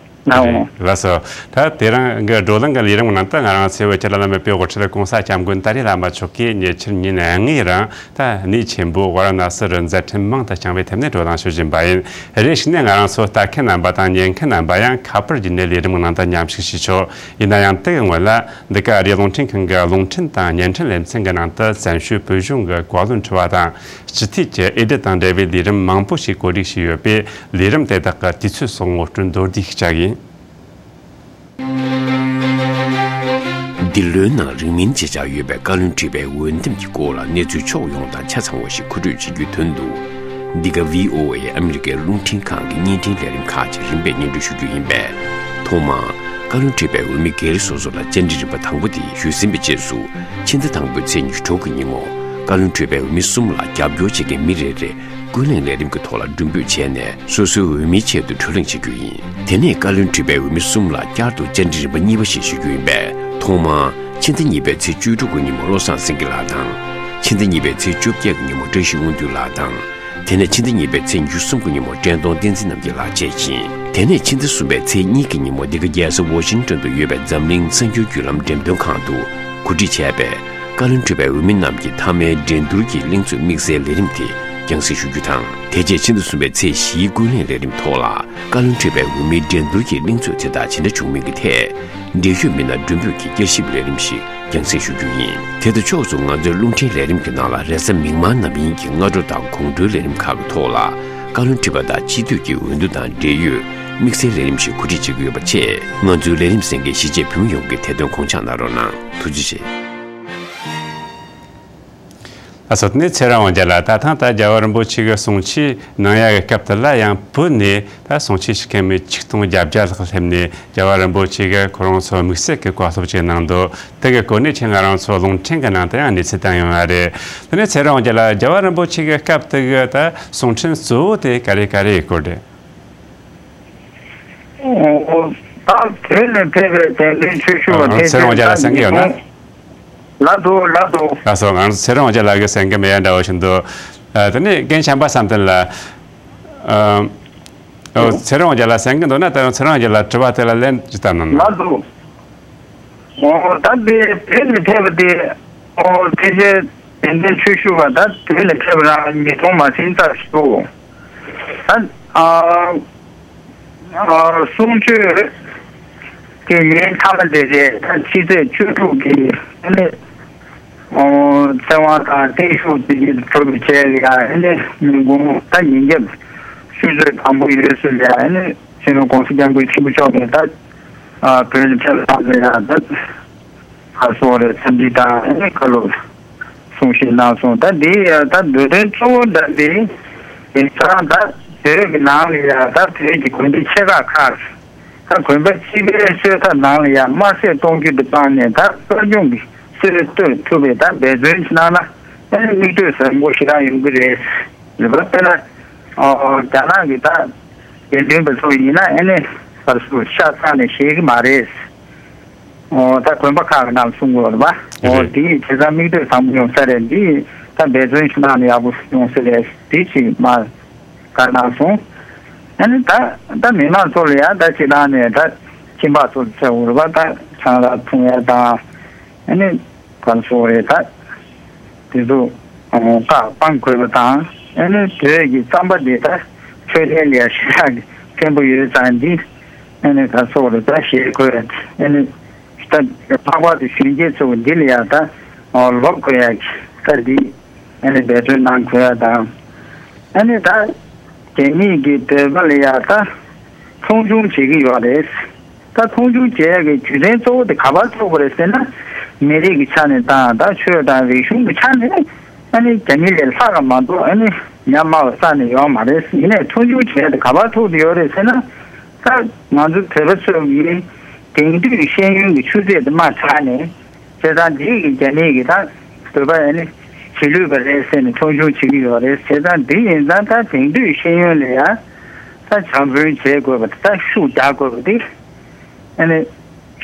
ལགས་འོང་། ལགས་སོ། ད་དེ་རིང་གི་བགྲོ་གླེང་གི་ལས་རིམ་ནང་དུ་ང་རང་ཚོའི་བོད་ཀྱི་བླ་ན་མེད་པའི་དབུ་ཁྲིད་༸གོང་ས་༸སྐྱབས་མགོན་ཏཱ་ལའི་བླ་མ་མཆོག་གིས་ཉེ་ཆར་ཉིན་ལྔའི་རིང་ད་གནས་ཆེན་པོ་ཝཱ་ར་ཎ་སི་རུ་མཛད་འཕྲིན་མང་དུ་བསྐྱངས་པའི་ཐད་ནས་བགྲོ་གླེང་ཞུ་བཞིན་པ་ཡིན། རེ་ཞིག་ནས་ང་རང་ཚོ་ལྟ་མཁན་རྣམ་པ་དང་ཉན་མཁན་རྣམ་པ་ཡང་ཁ་པར་བརྒྱུད་ནས་ལས་རིམ་ནང་དུ་མཉམ་ཞུགས་བྱེད་ཆོག། ཡིན་ན་ཡང་དེ་གི་སྔོན་ལ། འདི་ག་རེད། རླུང་འཕྲིན་ཁང་གི་རླུང་འཕྲིན་དང་བརྙན་འཕྲིན་ལེ་ཚན་གྱི་ནང་དུ་བཙན་བྱོལ་བོད་གཞུང་གི་བཀའ་བློན་ཁྲི་པ་དང་སྤྱི་འཐུས་ཀྱི་འོས་བསྡུ་དང་འབྲེལ་བའི་ལས་རིམ་མང་པོ་ཞིག་གོ་སྒྲིག་བྱས་ཡོད་པས། ལས་རིམ་དེ་དག་གི་དུས་ཚོད་སོགས་ངོ་སྤྲོད་མདོར་བསྡུས་ཤིག་བྱ་གི་ཡིན། འདི་ལོའི་ནང་རིང་མིན་བྱེད་འཆར་ཡོད་པའི་བཀའ་བློན་ཁྲི་པའི་འོས་འདེམས་ཀྱི་སྐོར་ལ་གནས་ཚུལ་ཕྱོགས་ཡོངས་དང་ཆ་ཚང་བ་ཞིག་མཁོ་སྤྲོད་བྱེད་རྒྱུའི་དོན་དུ། འདི་ག་བྷི་ཨོ་ཨེ་ཨ་མི་རི་ཀའི་རླུང་འཕྲིན་ཁང་གི་བརྙན་འཕྲིན་ལས་རིམ་ཁག་ཅིག་རིམ་པས་སྙན་སྒྲོན་ཞུ་རྒྱུ་ཡིན་པས། ཐོག་མར་བཀའ་བློན་ཁྲི་པའི་འོས་མི་སྒེར་སོ་སོ་ལ་བཅར་འདྲི་རིམ་པ་དང་པོ་དེ་ཞུས་ཟིན་པའི་རྗེས་སུ། ཕྱི་ཟླ་དང་པོའི་ཚེས་ཉི་ཤུ་རྩ་དྲུག་གི་ཉིན་མོ། བཀའ་བློན་ཁྲི་པའི་འོས་མི་གསུམ་ལ་རྒྱབ་སྐྱོར་བྱེད་མཁན་མི་རེ་རེས་ཀུན་གླེང་ལས་རིམ་གྱི་ཐོག་ལ་མགྲོན་འབོད་བྱས་ནས། སོ་སོའི་འོས་མིའི་ཆེད་དུ་བགྲོ་གླེང་བྱེད་རྒྱུ་ཡིན། དེ་ནས་བཀའ་བློན་ཁྲི་པའི་འོས་མི་གསུམ་ལ་བསྐྱར་དུ་བཅར་འདྲི་རིམ་པ་གཉིས་པ་ཞིག་ཞུ་རྒྱུ་ཡིན་པས། ཐོག་མར་ཕྱི་ཟླ་གཉིས་པའི་ཚེས་བཅུ་དྲུག་གི་ཉིན་མོ་བློ་བཟང་སེང་གེ་ལགས་དང་། ཕྱི་ཟླ་གཉིས་པའི་ཚེས་བཅོ་བརྒྱད་ཀྱི་ཉིན་མོ་བཀྲ་ཤིས་དབང་འདུས་ལགས་དང་། དེ་ནས་ཕྱི་ཟླ་གཉིས་པའི་ཚེས་ཉི་ཤུ་གསུམ་གྱི་ཉིན་མོ་བཀྲས་མཐོང་བསྟན་འཛིན་རྣམ་རྒྱལ་ལགས་བཅས་ཡིན། དེ་ནས་ཕྱི་ཟླ་གསུམ་པའི་ཚེས་གཉིས་ཀྱི་ཉིན་མོ་འདི་ག་རྒྱལ་ས་ཝ་ཤིང་ཊོན་དུ་ཡོད་པའི་འཛམ་གླིང་གསར་འགྱུར་བརྒྱུད་ལམ་འགྲེམས་སྟོན་ཁང་དུ་གོ་སྒྲིག་བྱས་པའི་བཀའ་བློན་ཁྲི་པའི་འོས་མི་རྣམས་ཀྱི་མཐའ་མའི་འགྲན་བསྡུར་གྱི་གླེང་ཚོགས་དམིགས་བསལ་ལས་རིམ་དེ་རྒྱང་སྲིང་ཞུ་རྒྱུ་དང་། དེ་རྗེས་ཕྱི་ཟླ་གསུམ་པའི་ཚེས་བཞིའི་ཀུན་གླེང་ལས་རིམ་ཐོག་ལ། བཀའ་བློན་ཁྲི་པའི་འོས་མིའི་འགྲན་བསྡུར་གྱི་གླེང་ཚོགས་དེ་དག་ཇི་འདྲ་བྱུང་མིན་གྱི་ཐད། འབྲེལ་ཡོད་མི་སྣར་མགྲོན་འབོད་ཀྱིས་བསྐྱར་ཞིབ་ལས་རིམ་ཞིག་རྒྱང་སྲིང་ཞུ་རྒྱུ་ཡིན། དེ་དང་ཕྱོགས་སུ་ང་ཚོའི་རླུང་འཕྲིན་ལས་རིམ་གྱི་ནང་ལ། རེས་གཟའ་མིག་དམར་ནམ་ཡིན་གྱི་སྔ་དྲོ་དང་དགོང་དྲོའི་ལས་རིམ་ཁག་གི་ཐོག་ལ། བཀའ་བློན་ཁྲི་པ་དང་སྤྱི་འཐུས་ཀྱི་འོས་བསྡུ་དང་འབྲེལ་ཡོད་དམིགས་བསལ་ལས་རིམ་ཞིག་གོ་སྒྲིག་བྱེད་ཀྱི་ཡོད་པ་བཅས། ང་ཚོའི་ལས་རིམ་གསན་མཁན་གཞིས་བྱེས་བོད་མི་ཡོངས་ཀྱིས་ཐད་གཏོང་གོང་འཆར་གནང་རོགས་གནང་། ཐུགས་རྗེ་ཆེ། ལགས་སོ། དེ་ནས་ཚེ་རིང་དབང་རྒྱལ་ལགས། ད་ཐེངས་ད་རྒྱལ་བ་རིན་པོ་ཆེ་གི་གསུང་ཆོས་གནང་ཡག་གི་སྐབས་དེ་ལ་ཡང་བོད་ནས་ད་གསུང་ཆོས་ཞུ་མཁན་མི་ཆིག་སྟོང་བརྒྱད་བརྒྱ་ལྷག་སླེབས་ནས། རྒྱལ་བ་རིན་པོ་ཆེ་གིས་ཁོ་རང་ཚོ་དམིགས་བསལ་གྱི་བཀའ་སློབ་ཅིག་གནང་འདུག། དེ་གི་སྐོར་ནས་ཁྱེད་ང་རང་ཚོ་རླུང་འཕྲིན་གྱི་ནང་དུ་ཡང་གནས་ཚུལ་བཏང་ཡོང་བ་རེད། དེ་ནས་ཚེ་རིང་དབང་རྒྱལ་ལགས། རྒྱལ་བ་རིན་པོ་ཆེ་གི་སྐབས་དེ་གི་ད་གསུང་འཕྲིན་གཙོ་བོ་དེ་ག་རེ་ག་རེ་ཡི་སྐོར་རེད། ཨོ། ད་བོད་ནས་ཕེབས་པའི་དད་ལྡན་ཆོས་ཞུ་བ། ཨ། ཕལ་ཆེར་ད་ཉིས་སྟོང་། ལགས་འདུག། ལགས་འདུག། ལགས་སོ། ང་ཚེ་རིང་དབང་རྒྱལ་ལགས་ཀྱིས་གསན་གྱི་མེད་ཡ་འདྲ་བོ་ཞིག་འདུག། ཨ། དེ་ནས་རྒན་བྱམས་པ་བསམ་གཏན་ལགས། ཨ། ཨོ། ཚེ་རིང་དབང་རྒྱལ་ལགས་གསན་གྱི་འདུག་ན། ད་རུང་ཚེ་རིང་དབང་རྒྱལ་ལགས་དྲི་བ་དེ་ལ་ལན་ཅིག་བཏབ་གནང་། ལགས་འདུག། ཨོ། ད་དེ་བོད་ནས་ཕེབས་པ་དེ། ཨོ། ཕལ་ཆེར་དད་ལྡན་ཆོས་ཞུ་བ་ད་བོད་ནས་ཕེབས་པ་རང་ཉིས་སྟོང་མ་ཟིན་ཙམ་ཞིག་འདུག། ད། ཨ། ཨ། གསུང་ཆོས་དེ་ཉིན་མཐའ་མ་དེ་རེད། ད་ཕྱི་ཚེས་བཅུ་དྲུག་གི་ཨ་ནི། ཨོ། ཚེ་དབང་དང་བརྟན་བཞུགས་དེ་གཉིས་གྲུབ་པའི་རྗེས་ལ་ཡ། ཨ་ནི་ཉིན་གུང་ད་ཉིན་རྒྱབ་ཆུ་ཚོད་དང་པོ་ཡོལ་ཚུལ་ལ་ཡ། ཨ་ནི་སྤྱི་ནོར་༸གོང་ས་༸སྐྱབས་མགོན་ཆེན་པོ་མཆོག་གིས་ད། ཨ། བོད་ལ་ཕེབས་ཙམ་ལ་ཡ། ད། ཁ་སོགས་རེ་འཚམས་འདྲི་དང་ཨ་ནི་བཀའ་སློབ་གསུང་བཤད་གནང་སོང་། ད་འདི་ཡ་ད་འདོད་དོན་གཙོ་བོ་འདྲ་འདི་ཡིན་ཙང་། ད་བོད་ཀྱི་ནང་ལ་ཡ་ད་བོད་ཀྱི་དགོན་སྡེ་ཆེ་ཁག་ཁག། ད་དགོན་པ་སྤྱི་པའི་གསོལ་ཐབ་ནང་ལ་ཡ་དམར་ཟས་གཏོང་རྒྱུ་དེ་སྤངས་ནས། ད་གསོ་སྦྱོང་གི་གསོལ་གཏོད་ཐུབ་པའི་ད་འབད་བརྩོན་ཞིག་གནང་ན། ཨ་ནི་མིག་ལྟོས་བཟང་པོ་ཞེ་དྲག་ཡོང་གི་རེད། རེད་པ། དཔེར་ན། ཨོ། རྒྱ་ནག་གི་ད་དགེ་འདུན་པ་ཚོ་ཡིན་ན་ཨ་ནི་བར་སུ་ཤ་ཚ་ནས་བཞེས་ཀྱི་མ་རེད། ཨོ་ད་དགོན་པ་ཁག་གི་ནང་གསུང་དགོས་རེད་པ། ཨོ་རེད། དེ་བྱས་ཙང་མིག་ལྟོས་བཟང་པོ་ཡོང་ས་རེད། འདི་ད་འབད་བརྩོན་ཞུ་ན་ནི་ཡག་པོ་ཡོང་ས་རེད། དེ་ཅིག་མ་ག་གནང་སོང་། ཨ་ནི་ད་ད་མི་མང་ཚོ་ལ་ཡང་ད་སྤྱི་བཏང་ནས་ད་ཁྱིམ་པ་ཚོ་ལ་ཆ་འུར་བ་ད་ཆང་རག་འཐུང་ཡ་དང་། ཨ་ནི་ག་རེ་ཟེར་དགོས་རེད། ད་དེ་ཚོ་བཀག་སྤང་དགོས་པ་དང་། ཨ་ནི་བོད་ཀྱི་རྩམ་པ་འདི་ད་འཕྲོད་བསྟེན་ལ་ཡང་ཞེ་དྲག་གི་ཕན་པོ་ཡོད་ཙང་འདི་ཨ་ནི་ག་རེ་ཟེར་དགོས་རེད། ད་བཞེས་དགོས། ཨ་ནི་ད་ལྷག་པར་དུ་གཞོན་སྐྱེས་ཚོ་འདི་ལ་ཡང་ད་ལོབས་དགོས་ཡ་གི་ད་འདི་ཨ་ནི་འབད་བརྩོན་གནང་དགོས་ཡ་དང་། ཨ་ནི་ད་རྒྱ་མིའི་གི་འདོད་པ་ལ་ཡང་ད་མཐོང་ཆུང་བྱེད་ཀྱི་ཡོད་རེད། ད་མཐོང་ཆུང་བྱེད་ཡ་གི་རྒྱུ་མཚན་གཙོ་བོ་དེ་ག་པར་ཐུག་པ་རེད་ཟེར་ན། མི་རིགས་ཀྱི་ཆ་ནས་དང་ད་ཆོས་དང་རིག་གཞུང་གི་ཆ་ནས་ཨ་ནི་རྒྱ་མི་ལས་ལྷག་ག་མ་གཏོགས་ཨ་ནི་ཉམས་དམའ་བ་རྩ་ནས་ཡོད་མ་རེད། ཡིན་ནའི་མཐོང་ཆུང་བྱེད་ཡ་དེ་ག་པར་ཐུག་བསྡད་ཡོད་རེད་ཟེར་ན། ད་ང་ཚོ་བོད་པ་ཚོ་གི་དེང་དུས་ཤེས་ཡོན་གྱི་ཆུ་ཚད་དེ་མར་དྲགས་ནས། བྱས་ཙང་འདི་གི་རྒྱ་མི་གི་ད་འདོད་པ་ཨ་ནི་རྗེས་ལུས་པ་རེད་ཟེར་ནས་མཐོང་ཆུང་བྱེད་ཀྱི་ཡོད་རེད། བྱས་ཙང་འདི་ཡིན་ཙང་ད་དེང་དུས་ཤེས་ཡོན་ལ་ཡང་ད་སྦྱོང་བརྩོན་བྱེད་དགོས་པ་ད་ཤུགས་རྒྱག་དགོས་པ་འདི་ཨ་ནི་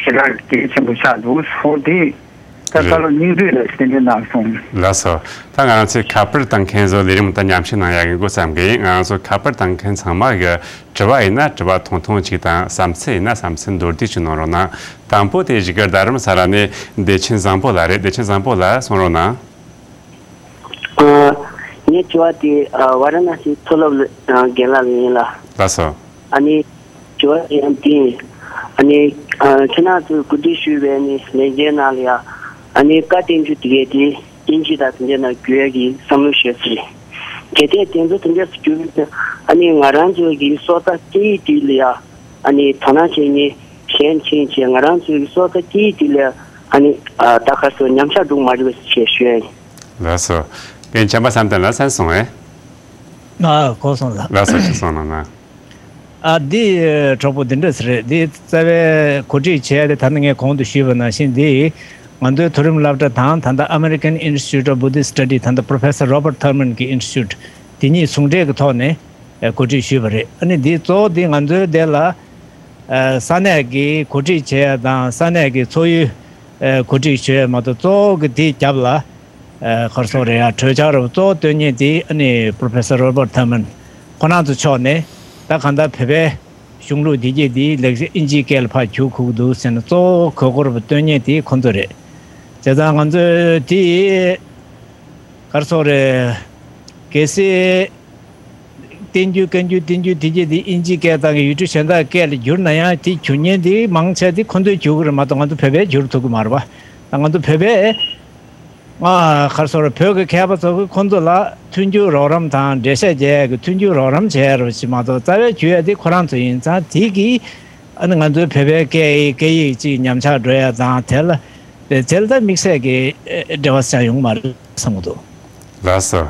ཞེ་དྲག་གལ་ཆེན་པོ་ཆགས་འདུག་ཟེར། འདི་ད་བཀའ་སློབ་སྙིང་བསྡུས་ལ་གསན་འདྲི་གནང་སོང་། ལགས་སོ། ད་ང་རང་ཚོའི་ཁ་པར་བཏང་མཁན་ཚོ་ལས་རིམ་ད་མཉམ་ཞུགས་གནང་ཡག་གི་འགོ་བརྩམས་གི་ཡིན། ང་རང་ཚོ་ཁ་པར་བཏང་མཁན་ཚང་མ་གི་དྲི་བ་ཡིན་ན་དྲི་བ་ཐུང་ཐུང་ཅིག་དང་། བསམ་ཚུལ་ཡིན་ན་བསམ་ཚུལ་མདོར་བསྡུས་ཅིག་གནང་རོགས་གནང་། དང་པོ་དེ་གཞིས་ཀ་རྡ་རམ་ས་ལ་ནས་བདེ་ཆེན་བཟང་པོ་ལགས་རེད། བདེ་ཆེན་བཟང་པོ་ལགས་གསུང་རོགས་གནང་། ཨ། ངའི་དྲི་བ་དེ་ཨ་ཝ་ར་ཎ་སིའི་མཐོ་སློབ་ལ་ཨ་རྒན་ལགས་ལ་ཡིན་ལ། ལགས་སོ། ཨ་ནི་དྲི་བ་དེ་ཡང་དེ་ཡིན། ཨ་ནི་ཨ་ཁྱེད་རང་ཚོས་གོ་སྒྲིག་ཞུས་པའི་ནི་ལས་འགན་ནང་ལ་ཡ་ཨ་ནི་བཀའ་བསྟན་རྒྱུ་དེ་གས་དེ་དབྱིན་ཇི་དང་དེ་འདྲའི་ནང་བསྒྱུར་ཡ་གི་བསམ་བློ་ཞེས་ཟེར། གལ་ཏེ་དེ་ཚོ་དེ་འདྲ་སུ་བསྒྱུར་ཡོད་ན་ཨ་ནི་ང་རང་ཚོ་གི་སྲོག་རྩ་སྐད་ཡིག་དེ་ལ་ཡ་ཨ་ནི་དོ་སྣང་བྱེད་མཁན་གཞན་ཕྱིན་བྱས་ང་རང་ཚོའི་སྲོག་རྩ་སྐད་ཡིག་དེ་ལ་ཨ་ནི་ཨ་ད་ག་སོ་ཉམས་ཆག་འགྲོ་མ་རེད་པས་ཞེས་ཞུ་ཡ་ཡིན། ལགས་སོ། རྒན་བྱམས་པ་བསམ་གཏན་ལགས་གསན་སོང་ངས། ཨ་གོ་སོང་ལགས། ལགས་སོ། ཅིག་གསུང་གནང་ན། ཨ་འདི་གྲོགས་པོ་འདི་འདྲ་ཟེར་རེད། འདི་རྩ་བའི་གོ་སྒྲིག་བྱས་ཏེ་ད་ནི་ངས་གོང་དུ་ཞུས་པ་ནང་བཞིན་འདི་ང་ཚོའི་མཐོ་རིམ་སློབ་གྲྭ་དང་ད་ལྟ་American Institute of Buddhist Study ད་ལྟ་Professor Robert Thurman གི་Institute དེ་གཉིས་ཟུང་འབྲེལ་གྱི་ཐོག་ནས་ཨ་གོ་སྒྲིག་ཞུས་པ་རེད། ཨ་ནི་འདི་གཙོ་བོ་འདི་ང་ཚོའི་འདི་ལ་ཨ་ས་གནས་ཀྱི་གོ་སྒྲིག་བྱེད་ཡ་དང་ས་གནས་ཀྱི་ཚོགས་ཡུལ་ཨ་གོ་སྒྲིག་བྱེད་ཡ་མ་གཏོགས་གཙོ་བོ་གི་དེའི་རྒྱབ་ལ་ཨ་ག་རེ་ཟེར་དགོས་རེད་ཡ། གྲོས་འཆར་རུ་གཙོ་བོ་བཏོན་མཁན་དེ་ཨ་ནི་Professor Robert Thurman ཁོ་རང་ཚོ་ཕྱོགས་ནས་ད་གང་ལྟར་བོད་པའི་གཞུང་ལུགས་བདེ་སྐྱིད་འདི་ལེགས་བཤད་ཨིན་ཇིའི་སྐད་ལ་ཕར་བསྒྱུར་དགོས་ཀྱི་འདུག་ཟེར་ནས་གཙོ་བོ་གོ་སྐབས་བཏོན་མཁན་དེ་ཁོ་ཚོ་རེད། བྱས་ཙང་ང་ཚོས་དེ་ག་རེ་ཟེར་དགོས་རེད། གལ་སྲིད་བསྟན་འགྱུར་བཀའ་འགྱུར་བསྟན་འགྱུར་དེ་གྱད་དེ་ཨིན་ཇིའི་སྐད་དང་གི་ཡུལ་གྲུ་གཞན་དག་སྐད་ལ་བསྒྱུར་ན་ཡང་དེ་བསྒྱུར་མཁན་དེ་མང་ཆེ་དེ་ཁོ་ཚོས་བསྒྱུར་གྱི་རེད་མ་གཏོགས་ང་ཚོ་བོད་པས་བསྒྱུར་ཐུབ་ཀྱི་མ་རེད་པ། ད་ང་ཚོ་བོད་པས་ང་ག་རེ་ཟེར་དགོས་རེད། བོད་ཀྱི་མཁས་པ་ཚོ་གིས་ཁོ་ཚོ་ལ་མཐུན་འགྱུར་རོགས་རམ་དང་འགྲེལ་བཤད་རྒྱག་ཡ་གི་མཐུན་འགྱུར་རོགས་རམ་བྱས་རོགས་ཞེས་མ་གཏོགས་རྩ་བའི་བསྒྱུར་ཡ་དེ་ཁོ་རང་ཚོ་ཡིན་ཙང་དེ་གིས་ཨ་ནི་ང་ཚོའི་བོད་པའི་སྐད་ཡིག་སྐད་ཡིག་ཅིག་ཉམས་ཆག་འགྲོ་ཡ་དང་དེ་ལ་དེ་ལ་ད་དམིགས་བསལ་གྱི་འབྲེལ་བ་ཆགས་ཡོང་མ་རེད་བསམ་གྱི་འདུག་ལགས་སོ།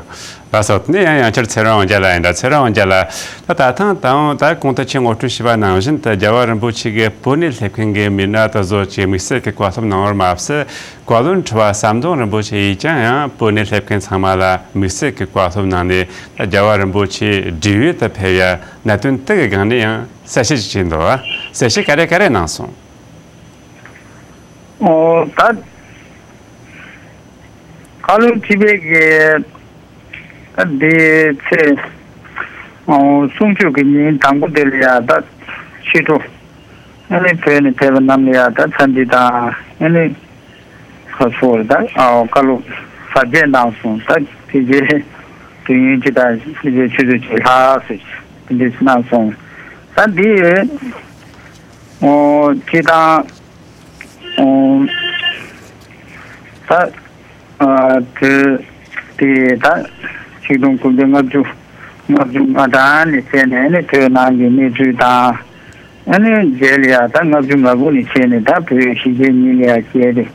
ལགས་སོ། དེ་ནས་ཡང་ཡང་བསྐྱར་ཚེ་རིང་དབང་རྒྱལ་ལགས་ཡིན་ད། ཚེ་རིང་དབང་རྒྱལ་ལགས། ད་ད་ཐེངས་ད་འོང་ད་གོང་དུ་ཁྱེད་ངོ་སྤྲོད་ཞུས་པ་ནང་བཞིན་ད་རྒྱལ་བ་རིན་པོ་ཆེ་གི་བོད་ནས་སླེབས་མཁན་གྱི་མི་སྣ་དེ་ཚོ་ཅིག་དམིགས་བསལ་གྱི་བཀའ་སློབ་གནང་བར་མ་ཟད། བཀའ་བློན་ཁྲི་པ་ཟམ་གདོང་རིན་པོ་ཆེ་ཡིས་ཀྱང་ཡང་བོད་ནས་སླེབས་མཁན་ཚང་མ་ལ་དམིགས་བསལ་གྱི་བཀའ་སློབ་གནང་ནས་ད་རྒྱལ་བ་རིན་པོ་ཆེ་བགྲེས་ཡོལ་དུ་ཕེབས་ཡ་གནད་དོན་དེ་གི་སྒང་ནས་ཡང་གསལ་བཤད་ཅིག་བྱས་འདུག་བ། གསལ་བཤད་ག་རེ་ག་རེ་གནང་སོང་། ཨོ་ད། བཀའ་བློན་ཁྲི་པའི་གི་ད་འདི་ཚེས་ཨོ་གསུམ་བཅུ་གི་ཉིན་དང་པོ་དེ་ལ་ཡ་ད་ཕྱི་དྲོ་ཨ་ནི་བོད་ནས་ཕེབས་པ་རྣམས་ལ་ཡ་ད་འཚམས་འདྲི་དང་ཨ་ནི་ཁ་ཕྱོགས་ད་ཨོ་བཀའ་སློབ་ཟབ་རྒྱས་གནང་སོང་། ད་དེ་རྗེས་དུས་ཡུན་ཅི་ད་དེ་རྗེས་ཆུ་ཚོད་བཅུ་ལྷག་ཙམ་དེ་འདྲ་གནང་སོང་། ད་འདི་ཨོ་སྤྱི་བཏང་ཨོ་ད། ཨ་བོད་དེ་ད་ཆིག་སྟོང་དགུ་བརྒྱ་ལྔ་བཅུ་ལྔ་བཅུ་ང་གྲངས་ནས་བྱས་ནས་ཨ་ནི་བོད་ནང་གི་གནས་ཚུལ་དང་། ཨ་ནི་རྗེས་ལ་ཡ་ད་ལྔ་བཅུ་ང་དགུ་ནས་བྱས་ནས་ད་བོད་གཞིས་བྱེས་གཉིས་ལ་ཡ་བྱས་ཏེ་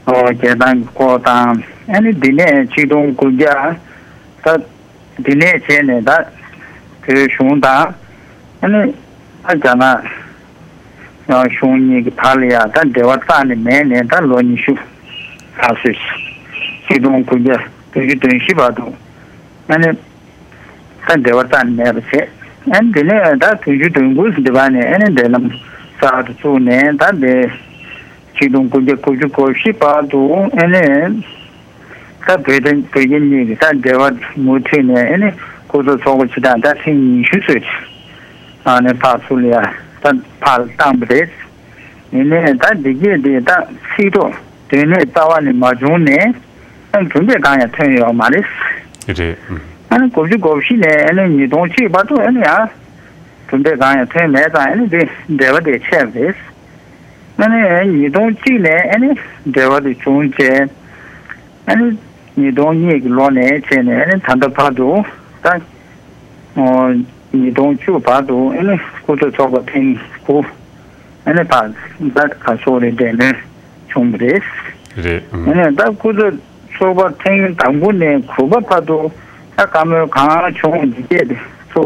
ཨོ་རྒྱལ་ཐང་གི་སྐོར་དང་། ཨ་ནི་འདི་ནས་ཆིག་སྟོང་དགུ་བརྒྱ་ད་འདི་ནས་བྱས་ནས་ད་བོད་གཞུང་དང་ཨ་ནི་ད་རྒྱ་ནག་གཞུང་གཉིས་ཀྱི་བར་ལ་ཡང་ད་འབྲེལ་བ་རྩ་ནས་མེད་ནས་ད་ལོ་ཉི་ཤུ་ལྷག་ཙམ་ཞིག་ཆིག་སྟོང་དགུ་བརྒྱ་བདུན་ཅུ་དོན་བཞི་བར་དུ་ཨ་ནི་ད་འབྲེལ་བ་རྩ་ནས་མེད་པ་བྱས། ཨ་ནི་དེ་ནས་ད་བདུན་ཅུ་དོན་དགུ་ཙམ་དེ་བར་ནས་ཨ་ནི་འབྲེལ་ལམ་གསར་དུ་བཙུགས་ནས་ད་འདི་ ཆིག་སྟོང་དགུ་བརྒྱ་དགུ་བཅུ་གོ་བཞི་བར་དུ་ཨ་ནི་ད་བོད་དོན་བོད་རྒྱ་གཉིས་ཀྱི་ད་འབྲེལ་བ་མུ་མཐུད་ནས་ཨ་ནི་སྐུ་ཚབ་ཚོགས་པ་ཆེ་དང་ད་ཐེངས་ཉི་ཤུ་ཙམ་ཨ་ནི་ཕར་ཚུར་ལ་ཡ་ད་ཕར་བཏང་པ་རེད། ཡིན་ནའི་ད་འདི་གས་དེ་ད་ཚིག་ཐོག་དོན་གནད་རྩ་བ་ནས་མ་བྱུང་ནས་ཨ་གྲུབ་འབྲས་གང་ཡང་ཐོན་ཡོད་མ་རེད། རེད། ཨ་ནི་དགུ་བཅུ་གོ་བཞི་ནས་ཨ་ནི་ཉིས་སྟོང་གཅིག་བར་དུ་ཨ་ནི་ཡང་གྲུབ་འབྲས་གང་ཡང་ཐོན་མེད་ཙང་ཨ་ནི་དེ་འབྲེལ་བ་དེ་ཆད་པ་རེད། ཨ་ནི་ཉིས་སྟོང་གཅིག་ནས་ཨ་ནི་འབྲེལ་བ་དེ་བྱུང་རྗེས་ཨ་ནི་ཉིས་སྟོང་གཉིས་ཀྱི་ལོ་ནས་བྱས་ནས་ཨ་ནི་ད་ལྟ་བར་དུ་ད་ཨོ་ཉིས་སྟོང་བཅུ་བར་དུ་ཨ་ནི་སྐུ་ཚབ་ཚོགས་པ་ཐེངས་དགུ་ཨ་ནི་ཕར་ད་ག་སོགས་རེ་འབྲེལ་མོལ་བྱུང་བ་རེད། རེད། ཨ་ཨང་། ནི་ད་སྐུ་ཚབ་ཚོགས་པ་ཐེངས་དང་པོ་ནས་དགུ་པ་བར་དུ་ད་བཀའ་མོལ་གང་བྱུང་འདི་སྐད་དེ་ཚོ་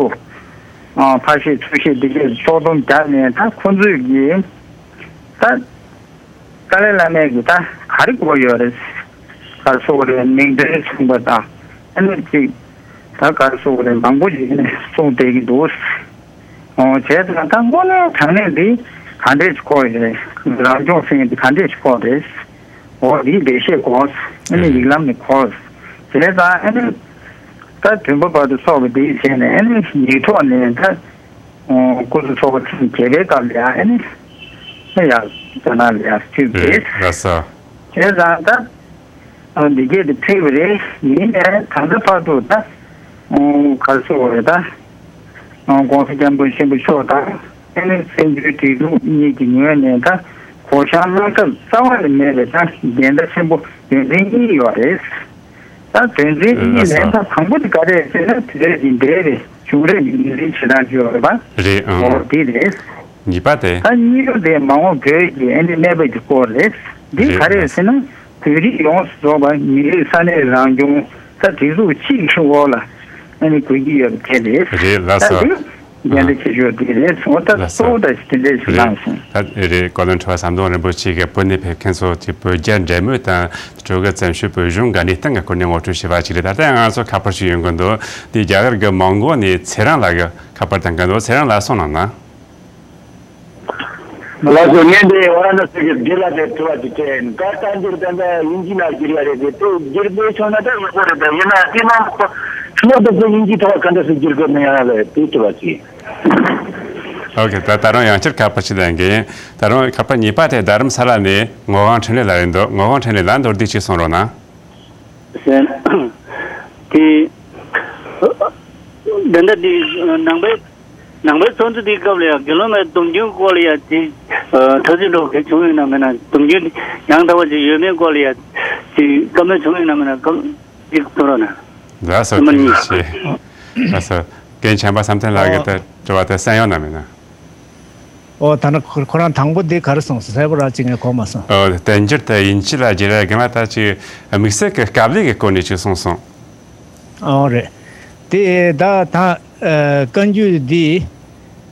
ཨ་ཕར་བཤད་ཚུར་བཤད་འདི་སྐད་ཕྱོགས་བསྡོམས་བརྒྱབ་ནས་ད་ཁོ་ཚོས་ཀྱིས་ད་ཏཱ་ལའི་བླ་མས་ཀྱིས་ད་ག་རེ་དགོས་ཡོད་རེད། ག་རེ་ཟེར་དགོས་རེད། མིང་དོན་མཚུངས་པ་དང་ཨ་ནི་ཅིག་ད་ག་རེ་ཟེར་དགོས་རེད། མང་པོ་ཞིག་ནས་གསུངས་བསྡད་ཀྱི་འདུག་ཨོ་བྱས་ཙང་ད་དངོས་གནས་དྲང་གནས་འདི་ག་འདྲས་ཀྱི་སྐོར་ཡིན་རེད། རང་སྐྱོང་ཟེར་མཁན་འདི་ག་འདྲས་ཀྱི་སྐོར་རེད། འོ་འདིའི་འགྲེལ་བཤད་དགོས། ཨ་ནི་ཡིག་ལམ་ནས་དགོས། བྱས་ཙང་ཨ་ནི་ད་བདུན་པ་བར་དུ་ཚོགས་པ་འདིའི་བྱས་ནས་ཨ་ནི་ཡིག་ཐོག་ནས་ད་ཨོ་སྐུ་ཚབ་ཚོགས་པ་ཐེངས་བརྒྱད་པའི་སྐབས་ལ་ཡང་ཨ་ནི་ད་ཡར་རྒྱ་ནག་ལ་ཡར་ཕུལ་བ་རེད། རེད་ལགས་སོ། བྱས་ཙང་ད། འདི་སྐད་དུ་ཕེབས་པ་རེད། ཡིན་ནའི་ད་ལྟ་བར་དུ་ད་ག་རེ་ཟེར་དགོས་རེད། ད་༸གོང་ས་༸སྐྱབས་མགོན་ཆེན་པོ་མཆོག་དང་ཨ་ནི་བཙན་བྱོལ་སྒྲིག་འཛུགས་གཉིས་ཀྱི་ངོས་ནས་ད་གུ་ཡངས་གནང་ཐབས་རྩ་བ་ནས་མེད་པའི་ད་འགལ་ཟླ་ཆེན་པོ་དོན་ཚན་གཉིས་ཡོད་རེད། ད་དོན་ཚན་གཉིས་ལ་ད་དང་པོ་དེ་ག་རེ་རེད་ཟེར་ན་བོད་ཀྱི་འབྲེལ་བའི་གཞུང་རབ་ཀྱི་ངོས་འཛིན་བྱེད་སྟངས་ཅིག་ཡོད་རེད་པ། རེད་ཨང་། འོ་དེ་རེད། གཉིས་པ་དེ། ད་གཉིས་པ་དེ་མ་འོངས་བོད་ཀྱི་ཨ་ནི་གནས་བབ་ཀྱི་སྐོར་རེད། འདི་ག་རེད་ཟེར་ན་བོད་རིགས་ཡོངས་སུ་རྫོགས་པ་མི་རིགས་ས་གནས་རང་སྐྱོང་ད་སྒྲིག་འཛུགས་གཅིག་གི་འོག་ལ་ཨ་ནི་དགོས་ཀྱི་ཡོད་པ་དེ་རེད། རེད་ལགས་སོ། ད་འདི་འགན་འཁྲི་ཆེ་ཤོས་དེ་རེད། འོ་ད་ལགས་སོ། གཙོ་བོ་ད་དེ་འདྲས་ཞིག་རེད། གནང་སོང་། ད་རེད། བཀའ་བློན་ཁྲི་པ་ཟམ་གདོང་རིན་པོ་ཆེ་གིས་བོད་ནས་ཕེབས་མཁན་ཚོ་དེ་བོད་རྒྱ་འབྲེལ་མོལ་དང་ཁྲིམས་ཀྱི་བཙན་བྱོལ་བོད་གཞུང་འགན་ནས་སྟེང་གི་སྐོར་ནས་ངོ་སྤྲོད་བྱས་པ་ཅིག་རེད། ད་ལྟ་ང་ཚོ་ཁ་པར་ཞིག་ཡོང་གི་འདུག་དེ་རྒྱ་གར་གྱི་མོན་གྷོ་ནས་ཚེ་རིང་ལགས་ཀྱིས་ཁ་པར་གཏོང་གི་འདུག་ཚེ་རིང་ལགས་གསུངས་གནང་ན། ལགས་སོ། ངས་འདི་ཝ་ར་ཎ་སི་གི་བདེ་ལ་དེ་དྲི་བ་ཅིག་དྲན། བཀའ་བཏང་རྒྱུར་ད་ལྟ་དབྱིན་ཇི་ནང་བསྒྱུར་ཡ་རེད་དེ། དེ་བསྒྱུར་དགོས་བྱུང་ན་ད་ཡག་པོ་རེད། ད་ཡིན་ན་དེ་ནང་ཁོ་ཁྲིམས་ལུགས་དེ་ཚོ་དབྱིན་ཇིའི་ཐོག་ག་འདྲ་སེ་བསྒྱུར་དགོས་ན་ཡང་ལས་དེ་དྲི་བ་ཅིག་ཨོ་ཁེ། ད་ད་རུང་ཡང་བསྐྱར་ཁ་པར་ཅིག་གཏོང་གི་ཡིན། ད་རུང་ཁ་པར་གཉིས་པ་དེ་རྡ་རམ་ས་ལ་ནས་ངག་དབང་འཕྲིན་ལས་ལགས་ཡིན་འདུག་ངག་དབང་འཕྲིན་ལས་ལགས། མདོར་བསྡུས་ཅིག་གསུང་རོགས་གནང་། དེ་ད་ལྟ་དེ་ནང་པའི་ནང་པའི་ཚོགས་འདུ་དེའི་སྐབས་ལ་ཡང་དགེ་སློང་མའི་སྡོམ་རྒྱུན་སྐོར་ལ་ཡང་དེ་ཐོས་ཚིག་འདྲ་བོ་ག་བྱུང་ཡོད་ན་མེད་ན། སྡོམ་རྒྱུན་ཡང་དག་པ་ཅིག་ཡོད་མེད་སྐོར་ལ་ཡང་དེ་བཀའ་མོལ་བྱུང་ཡོད་ན་མེད་ན་སྐབས་ཅིག་གསུང་རོགས་གནང་། ལགས་སོ། ཐུགས་རྗེ་ཆེ། ལགས་སོ། རྒན་བྱམས་པ་བསམ་གཏན་ལགས་ཀྱིས་ད་དྲི་བ་དེ་གསན་ཡོད་ན་མེད་ན། ཨོ་ད་ནི་ཁོ་ཁོ་རང་དང་པོ་འདི་ག་རེ་གསུངས་སོང་། གསལ་པོ་ར་ཅིག་ངས་གོ་མ་སོང་། ཨོ་བསྟན་འགྱུར་དེ་དབྱིན་ཇི་ལ་བསྒྱུར་ཡ་རྒན་ལགས་ད་ཅིག་དམིགས་བསལ་གྱི་དཀའ་ལས་ཀྱི་སྐོར་ནས་ཅིག་གསུངས་སོང་། ཨོ་རེད། དེ་ད་ད་ཨ་བཀའ་འགྱུར་འདི་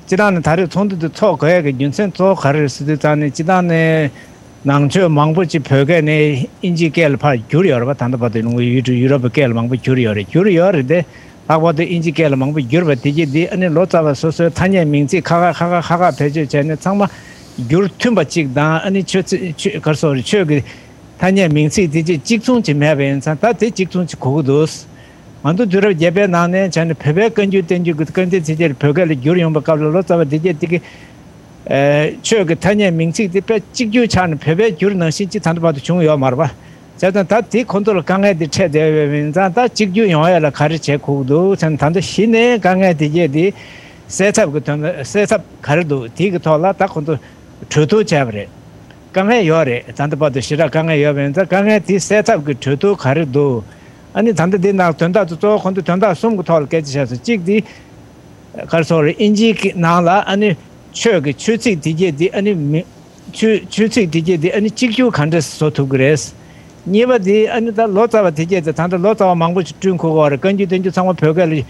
སྤྱིར་བཏང་ནས་ད་རེས་ཚོགས་འདུ་འདི་ཚོགས་དགོས་ཡ་གི་རྒྱུ་མཚན་གཙོ་བོ་ག་རེ་རེད་ཟེར་དུས་ཙང་ནས་སྤྱིར་བཏང་ནས་ནང་ཆོས་མང་པོ་ཅིག་བོད་སྐད་ནས་དབྱིན་ཇིའི་སྐད་ལ་ཕར་བསྒྱུར་ཡོད་རེད་པ། ད་ལྟ་བར་དུ་ཡུ་ཡུ་རོབ་ཀྱི་སྐད་ལ་མང་པོ་བསྒྱུར་ཡོད་རེད། བསྒྱུར་ཡོད་རེད་དེ། ལྷག་པར་དུ་དབྱིན་ཇིའི་སྐད་ལ་མང་པོ་བསྒྱུར་བ་དེ་གྱིས་འདི་ཨ་ནི་ལོ་ཙཱ་བ་སོ་སོའི་ཐ་སྙད་མིང་ཚིག་ཁ་ཁ་ཁ་ཁ་ཁ་ཁ་བེད་སྤྱོད་བྱས་ནས་ཚང་མ་བསྒྱུར་མཐུན་པ་གཅིག་དང་། ཨ་ནི་ཆོས་ཚིག་ཆོས་ག་རེ་ཟེར་དགོས་རེད། ཆོས་ཀྱི་ཐ་སྙད་མིང་ཚིག་དེ་གྱིས་གཅིག་མཚུངས་ཅིག་མེད་པ་ཡིན་ཙང་ད་དེ་གཅིག་མཚུངས་ཅིག་དགོས་ཀྱི་འདུག་ང་ཚོ་དུས་རབས་བརྒྱད་པའི་ནང་ནས་བྱས་ནས་བོད་པའི་བཀའ་འགྱུར་བསྟན་འགྱུར་གྱི་བཀའ་འདི་ཚིག་གཅིག་བོད་སྐད་ལ་བསྒྱུར་ཡོང་བའི་སྐབས་ལ་ལོ་ཙཱ་བ་དེ་གྱིས་དེ་གི་ཨ་ཆོས་ཀྱི་ཐ་སྙད་མིང་ཚིག་དེ་དཔེ་གཅིག་གྱུར་ཆགས་ནས་བོད་པས་བསྒྱུར་ནང་བཞིན་ཅིག་ད་ལྟ་བར་དུ་བྱུང་ཡོད་མ་རེད་པ། བྱས་ཙང་ད་དེ་ཁོ་ཚོ་ལ་དཀའ་ངལ་དེ་འཕྲད་བསྡད་ཡོད་པ་ཡིན་ཙང་། ད་གཅིག་གྱུར་ཡོང་ཡ་ལ་ག་རེ་བྱེད་དགོས་ཀྱི་འདུག་ཟེར་ན། ད་ལྟ་གཞི་ནས་དཀའ་ངལ་དེ་གྱད་དེ་སེལ་ཐབས་ཀྱི་དོན་དུ་སེལ་ཐབས་ག་རེ་འདུག་དེ་གི་ཐོག་ལ་ད་ཁོ་ཚོ་གྲོས་བསྡུར་བྱས་པ་རེད། དཀའ་ངལ་ཡོད་རེད། ད་ལྟ་བར་དུ་ཞེ་དྲག་དཀའ་ངལ་ཡོད་པ་ཡིན་ཙང་། དཀའ་ངལ་དེ་སེལ་ཐབས་ཀྱི་གྲོས་བསྡུར་ག་རེ་འདུག་ཨ་ནི་ད་ལྟ་འདི་ནང་དོན་དག་དེ་གཙོ་བོ་ཁོ་ཚོ་དོན་དག་གསུམ་གྱི་ཐོག་ལ་སྐད་ཆ་བཤད་སོང་། གཅིག་དེ་ག་རེ་ཟེར་དགོས་རེད། དབྱིན་ཇིའི་ནང་ལ་ཨ་ནི་ཆོས་ཀྱི་ཆོས་ཚིག་དེ་གྱད་དེ་ཨ་ནི་མི་ཆོས་ཆོས་ཚིག་དེ་གྱད་དེ་ཨ་ནི་གཅིག་གྱུར་ག་འདྲས་བཟོ་ཐུབ་ཀྱི་རེད། གཉིས་པ་དེ་ཨ་ནི་ད་ལོ་ཙཱ་བ་དེ་གྱད་དེ་ད་ལྟ་ལོ་ཙཱ་བ་མང་པོ་ཞིག་བསྐྲུན་དགོས་ཀྱི་ཡོད་རེད། བཀའ་འགྱུར་བསྟན་འགྱུར་ཚང་མ་བོད་སྐད་ལ་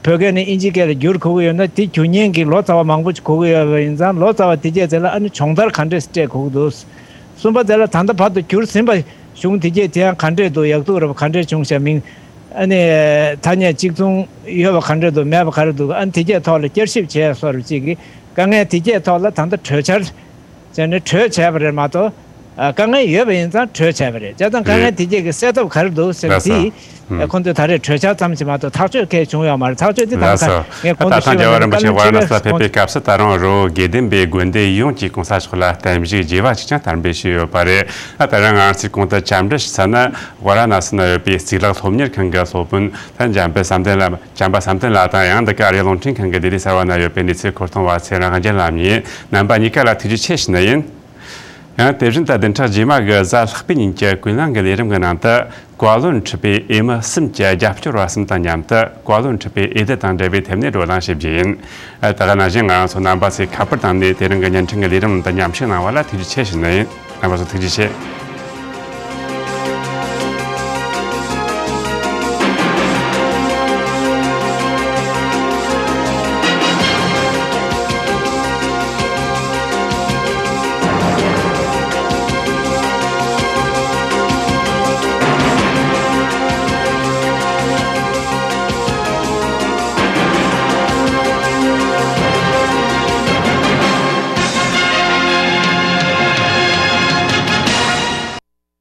བོད་སྐད་ནས་དབྱིན་ཇི་སྐད་ལ་བསྒྱུར་དགོས་ཀྱི་ཡོད་ན། དེ་བསྒྱུར་མཁན་གྱི་ལོ་ཙཱ་བ་མང་པོ་ཞིག་དགོས་ཀྱི་ཡོད་པ་ཡིན་ཙང་། ལོ་ཙཱ་བ་དེ་གྱད་དེ་ལ་ཨ་ནི་སྦྱོང་བརྡར་ག་འདྲས་སྤྲད་དགོས་ཀྱི་འདུག་གསུམ་པ་དེ་ལ་ད་ལྟ་བར་དུ་བསྒྱུར་ཟིན་པ་གཞུང་དེ་གྱད་དེ་ཡང་ག་འདྲས་འདུག་ཡག་སྡུག་རེད་པ། ག་འདྲས་བྱུང་ཤག་མིང་ཨ་ནི་ཐ་སྙད་གཅིག་མཚུངས་ཡོད་པ་ག་འདྲས་འདུག་མེད་པ་ག་རེ་འདུག་ཨ་ནི་དེ་གྱད་ཐོག་ལ་བསྐྱར་ཞིབ་བྱས་སོགས་རེ་བྱེད་ཀྱི། དཀའ་ངལ་དེ་གྱད་ཐོག་ལ་ད་ལྟ་གྲོས་འཆར་བྱས་ནས་གྲོས་བྱས་པ་རེད་མ་གཏོགས། དཀའ་ངལ་ཡོད་པ་ཡིན་ཙང་གྲོས་བྱས་པ་རེད། བྱས་ཙང་དཀའ་ངལ་དེ་གྱད་ཀྱི་སེལ་ཐབས་ག་རེ་འདུག་ཟེར་ལགས་སོ། དེ་ཁོང་ཚོས་ད་རེས་གྲོས་འཆར་ཙམ་ཞིག་མ་གཏོགས་ཐག་གཅོད་གང་ཡང་བྱུང་ཡོད་མ་རེད། ཐག་གཅོད་དེ་ད་ལགས་སོ། ད་ད་ལྟ་རྒྱལ་བ་རིན་པོ་ཆེ་ཝཱ་ར་ཎ་སི་ལ་ཕེབས་པའི་སྐབས་སུ་ད་རུང་རི་བོ་དགེ་ལྡན་པའི་དགོན་སྡེ་ཡོངས་ཀྱི་གོང་ས་མཆོག་ལ་རྟེན་གཞི་རྒྱས་པ་ཞིག་ཀྱང་དར་འབུལ་ཞུས་ཡོད་པ་རེད། ད་ད་རང་ང་ཚོས་གོང་དུ་བཅར་འདྲི་ཞུས་ཚར་ན། ཝཱ་ར་ཎ་སི་ན་ཡོད་པའི་གཙུག་ལག་སློབ་གཉེར་ཁང་གི་སློབ་དཔོན་ད་འཇམ་དཔལ་བསམ་གཏན་ལ། བྱམས་པ་བསམ་གཏན་ལགས་དང་། ཡང་འདི་ག་ཨ་རིའི་རླུང་འཕྲིན་ཁང་གི་ལྡི་ལི་གསར་བ་ན་ཡོད་པའི་གནས་ཚུལ་འཁོར་གཏོང་བ་ཚེ་རིང་དབང་རྒྱལ་ལགས་གཉིས། རྣམ་པ་གཉིས་ཀ་ལ་ཐུགས་རྗེ་ཆེ་ཞུ་ནི་ཡིན། ཡང་དེ་བཞིན་དུ་བདུན་ཕྲག་རྗེས་མ་གི་གཟའ་ལྷག་པའི་ཉིན་གྱི་ཀུན་གླེང་གི་ལས་རིམ་གྱི་ནང་དུ། བཀའ་བློན་ཁྲི་པའི་འོས་མི་གསུམ་གྱི་རྒྱབ་སྐྱོར་བ་གསུམ་དང་མཉམ་དུ་བཀའ་བློན་ཁྲི་པའི་འོས་བསྡུ་དང་འབྲེལ་བའི་ཐད་ནས་བགྲོ་གླེང་བྱེད་རྒྱུ་ཡིན། ད་ག་ནང་བཞིན་ང་རང་ཚོ་རྣམ་པ་ཚོས་ཁ་པར་བཏང་ནས་དེ་རིང་གི་བརྙན་འཕྲིན་གྱི་ལས་རིམ་ནང་དུ་མཉམ་ཞུགས་གནང་བ་ལ་ཐུགས་རྗེ་ཆེ་ཞུ་ནི་ཡིན། རྣམ་པ་ཚོ་ཐུགས་རྗེ་ཆེ།